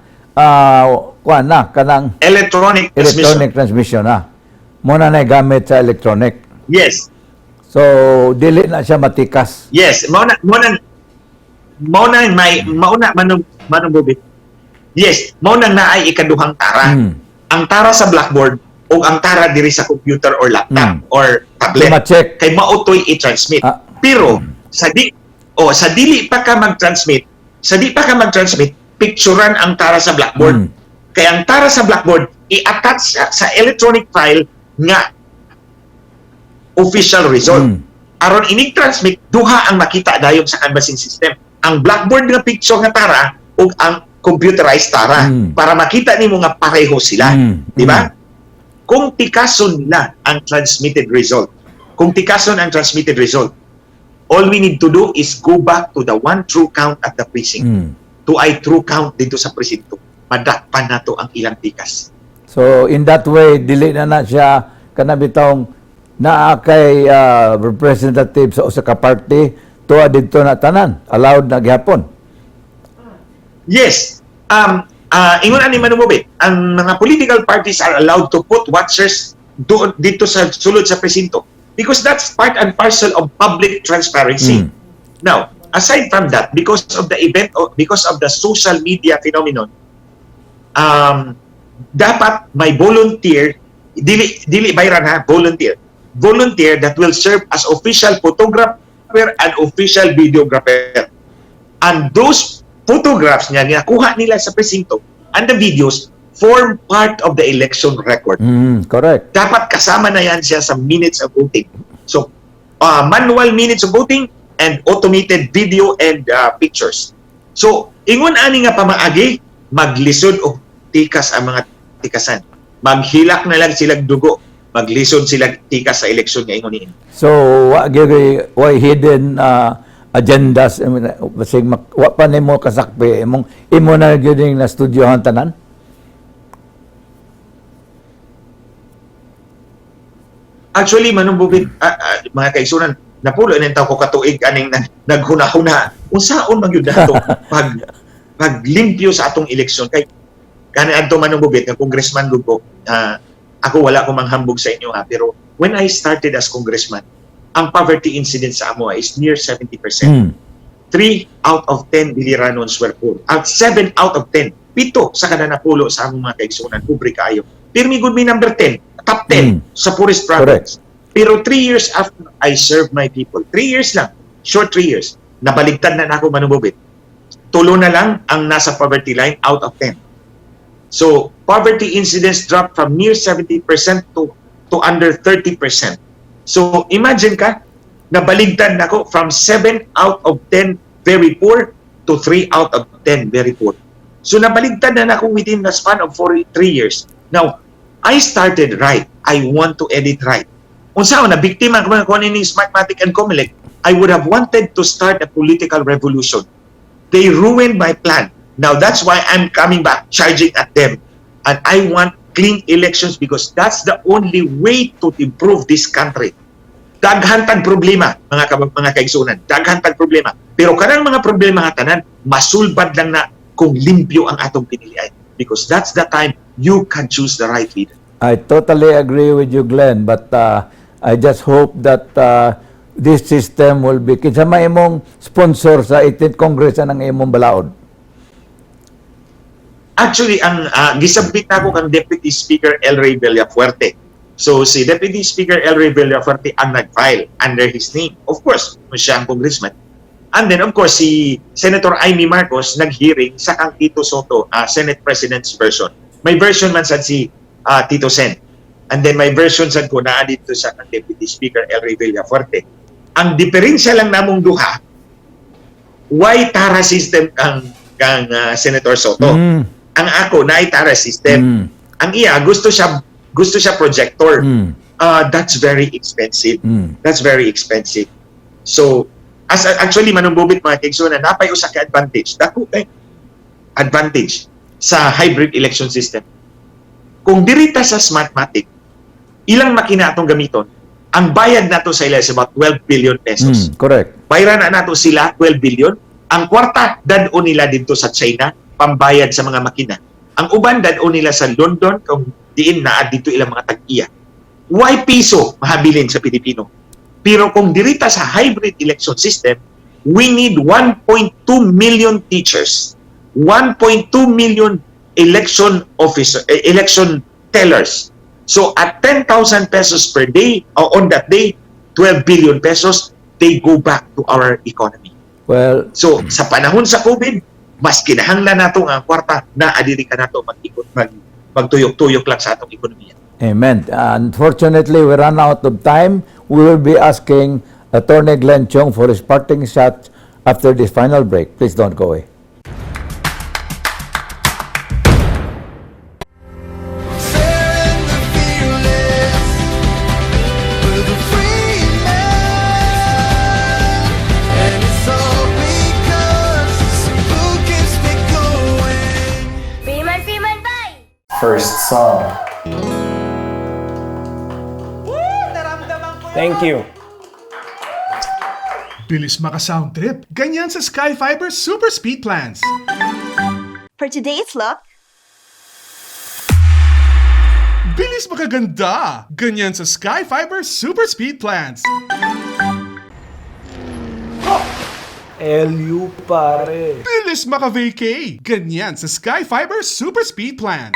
Speaker 1: kuan na kanang
Speaker 6: electronic transmission.
Speaker 1: Electronic transmission na. Mao na na gamit sa electronic.
Speaker 6: Yes.
Speaker 1: So dili na siya matikas.
Speaker 6: Yes, mao na may mao na, Manong Bobit. Yes, mao nang naay ikaduhang tara. Ang tara sa blackboard ug ang tara diri sa computer or laptop or tablet.
Speaker 1: So, ma-check.
Speaker 6: Kay mao to'y i-transmit. Pero sa dili pa ka mag-transmit, sa di pa ka mag-transmit, picturean ang tara sa blackboard. Kaya ang tara sa blackboard i-attach sa electronic file nga official result. Aron inig transmit, duha ang makita dayon sa canvassing system. Ang blackboard nga picture nga tara ug ang computerized tara para makita nimo nga pareho sila, di ba? Kung tikason nila ang transmitted result, kung tikason ang transmitted result, all we need to do is go back to the one true count at the precinct. Tuay true count dito sa presinto. Madakpan nato ang ilang tikas.
Speaker 1: So in that way, dili na na siya kana bitawng naa kay representative sa usa ka party, tuwa didto na tanan, allowed na gihapon.
Speaker 6: Yes. Ingon ani, Manong Bobit, ang mga political parties are allowed to put watchers doon dito sa sulod sa presinto because that's part and parcel of public transparency. Now, aside from that, because of the event or because of the social media phenomenon, dapat may volunteer, dili dili bayran ha, volunteer. Volunteer that will serve as official photographer and official videographer. And those photographs niya, nakuha nila sa presinto, and the videos form part of the election record.
Speaker 1: Correct.
Speaker 6: Dapat kasama na yan siya sa minutes of voting. So, manual minutes of voting and automated video and pictures. So, ingon ani nga pamaagi, maglisod og tikas ang mga tikasan. Maghilak na lang silang dugo. Maglisod sila tikas sa eleksyon nga ingon niini.
Speaker 1: So wa gyud wa hidden agendas, I mean, basig wa pa nimo kasakpi imong imo na gyud ning na studyohan tanan.
Speaker 6: Actually, Manong Bobit, mga kaigsunan, napulo na ko katuig aning naghuna-huna. Unsaon man gyud nato paglimpyo sa atong eleksyon kay kani adto, Manong Bobit, nga congressman gud ko. Ako wala ko manghambog sa inyo ha, pero when I started as congressman, ang poverty incidence sa amo is near 70%. 3 out of 10 Biliranons were poor. At 7 out of 10, 7 sa kada 10 sa among mga kaigsunan, pobre kaayo. Pirmi gud mi number 10, top 10 sa poorest province. Pero 3 years after I served my people, 3 years lang, short 3 years, nabaligtad na nako, Manong Bobit. 3 na lang ang nasa poverty line out of 10. So, poverty incidence dropped from near 70% to under 30%. So, imagine ka, nabaligtad nako from 7 out of 10 very poor to 3 out of 10 very poor. So, nabaligtad na nako within the span of 4, 3 years. Now, I started right. I want to edit right. Unsa na biktima ko ko ni Smartmatic and Comelec, I would have wanted to start a political revolution. They ruined my plan. Now that's why I'm coming back, charging at them. And I want clean elections because that's the only way to improve this country. Daghan tag problema, mga kaigsunan. Daghan tag problema. Pero kanang mga problema nga tanan, masulbad lang na kung limpyo ang atong pinilian. Because that's the time you can choose the right leader.
Speaker 1: I totally agree with you, Glenn, but I just hope that this system will be, kinsa may imong sponsor sa 18th Congress anang imong balaod?
Speaker 6: Actually, ang gisabit nako kang Deputy Speaker LRay Villafuerte. So, si Deputy Speaker LRay Villafuerte ang nag-file under his name. Of course, kung siya ang congressman. And then, of course, si Senator Imee Marcos nag-hearing sa kang Tito Sotto, Senate President's version. May version man sad si Tito Sen. And then may version sad ko naa dito sa kang Deputy Speaker LRay Villafuerte. Ang diferensya lang namong duha, way tara system kang Senator Sotto. Ang ako naay tara system. Ang iya gusto siya projector. That's very expensive. That's very expensive. So, as actually, Manong Bobit, mga kaigsunan, napay usa ka advantage. Dako kay advantage sa hybrid election system. Kung dirita sa Smartmatic, ilang makina atong gamiton, ang bayad nato sa ila is about 12 billion pesos.
Speaker 1: Correct.
Speaker 6: Bayaran na nato sila 12 billion. Ang kwarta dad-on nila dito sa China pambayad sa mga makina. Ang uban dad-on nila sa London kung diin naa dito ilang mga tag-iya. Way piso mahabilin sa Pilipino? Pero kung dirita sa hybrid election system, we need 1.2 million teachers, 1.2 million election officer, eh, election tellers. So at 10,000 pesos per day, or on that day, 12 billion pesos, they go back to our economy.
Speaker 1: Well,
Speaker 6: So sa panahon sa COVID, mas kinahanglan nato nga ang kwarta na adiri ka nato mag-ikot magtuyok-tuyok lang sa atong ekonomiya.
Speaker 1: Amen. Unfortunately, we run out of time. We will be asking Attorney Glenn Chong for his parting shot after this final break. Please don't go away.
Speaker 2: Fair and the fearless, we're the free man, and it's all because Cebu keeps me going.
Speaker 5: Freeman, Freeman, bye!
Speaker 8: First song. Thank you.
Speaker 4: Bilis maka-sound trip. Ganyan sa Sky Fiber Super Speed Plans.
Speaker 9: For today's look,
Speaker 4: Bilis makaganda. Ganyan sa Sky Fiber Super Speed Plans.
Speaker 8: LU, pare.
Speaker 4: Bilis maka-vacay. Ganyan sa Sky Fiber Super Speed Plans.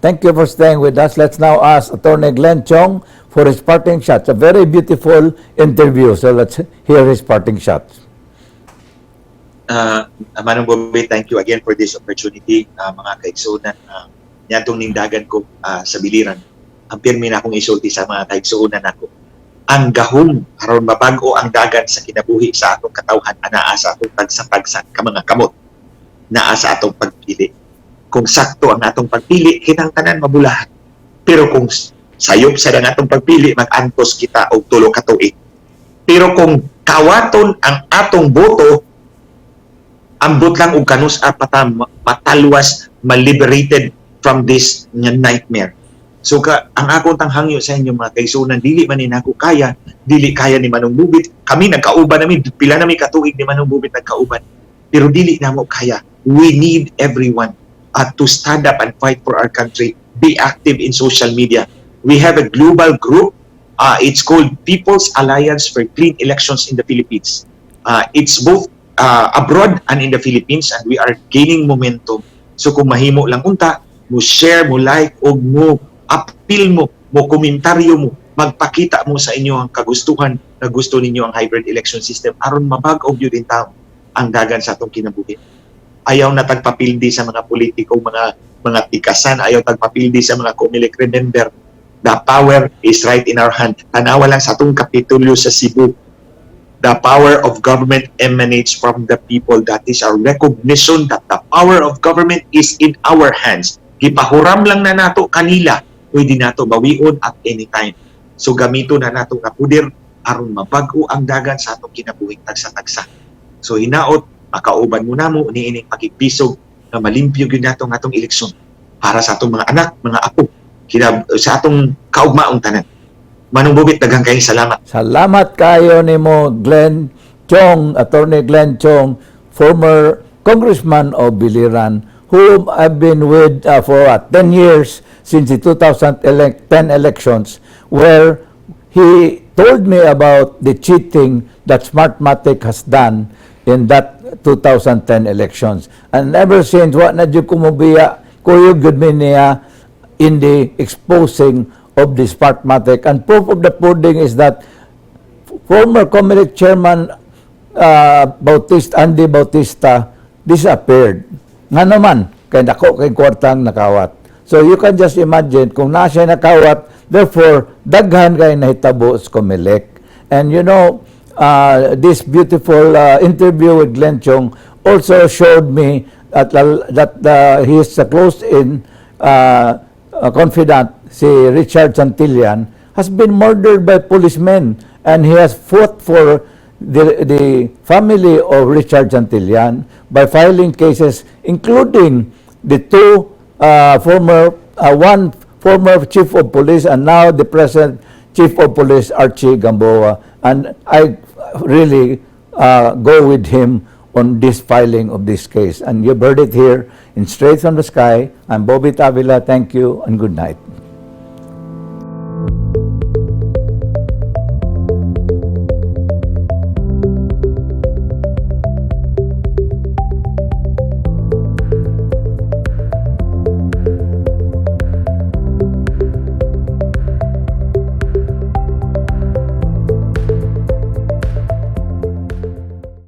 Speaker 1: Thank you for staying with us. Let's now ask Attorney Glenn Chong for his parting shots. A very beautiful interview. So let's hear his parting shots.
Speaker 6: Manong Bobby, thank you again for this opportunity. Mga kaigsuonan, niadtong nindagan ko sa Biliran. Ang pirmi na akong isulti sa mga kaigsuonan nako. Ang gahom aron mabag-o ang dagan sa kinabuhi sa atong katawhan anaa sa atong tagsa-tagsa ka mga kamot, naa sa atong pagpili. Kung sakto ang atong pagpili, kitang tanan mabulahan. Pero kung sayop sa ang atong pagpili, mag-antos kita og 3 ka tuig. Pero kung kawaton ang atong boto, ambot lang og kanus-a pa ta matalwas, maliberated from this nga nightmare. So ka, ang akong tanghangyo sa inyo, mga kaigsuonan, dili man ni nako kaya, dili kaya ni Manong Bubit. Kami nagkauban nami, pila nami katuig ni Manong Bubit nagkauban. Pero dili namo kaya. We need everyone to stand up and fight for our country. Be active in social media. We have a global group. It's called People's Alliance for Clean Elections in the Philippines. It's both abroad and in the Philippines, and we are gaining momentum. So kung mahimo lang unta, mo share, mo like, o mo appeal mo, mo komentaryo mo, magpakita mo sa inyo ang kagustuhan na gusto ninyo ang hybrid election system aron mabag-o gyud in town ang dagan sa atong kinabuhi. Ayaw na tagpapildi sa mga politiko, mga tikasan, ayaw tagpapildi sa mga COMELEC. Remember, the power is right in our hand. Tanawa lang sa atong Kapitolyo sa Cebu. The power of government emanates from the people. That is our recognition that the power of government is in our hands. Gipahuram lang na nato kanila, pwede nato bawion at any time. So gamito na nato nga puder aron mabag-o ang dagan sa atong kinabuhing tagsa-tagsa. So hinaot makauban mo namo niining pakigpisog nga malimpyo gyud nato ang atong eleksyon para sa atong mga anak, mga apo, sa atong kaugmaong tanan. Manong Bubit, daghang kayong salamat.
Speaker 1: Salamat kayo nimo, Glenn Chong, Attorney Glenn Chong, former congressman of Biliran, whom I've been with for what, 10 years since the 2010 elections, where he told me about the cheating that Smartmatic has done in that 2010 elections. And ever since, wa na jud ko mobiya, kuyog gud mi niya in the exposing of the Smartmatic. And proof of the pudding is that former COMELEC chairman Bautista, Andy Bautista disappeared. Nga naman, kay dako kay kwartang nakawat. So you can just imagine kung naa siya nakawat, therefore, daghan kay nahitabo sa COMELEC. And this beautiful interview with Glenn Chong also showed me that he is a close-in confidant, si Richard Santillan, has been murdered by policemen, and he has fought for the family of Richard Santillan by filing cases, including the two former, one former chief of police and now the present chief of police, Archie Gamboa. And I really go with him on this filing of this case. And you've heard it here in Straight from the Sky. I'm Bobby Tavila. Thank you and good night.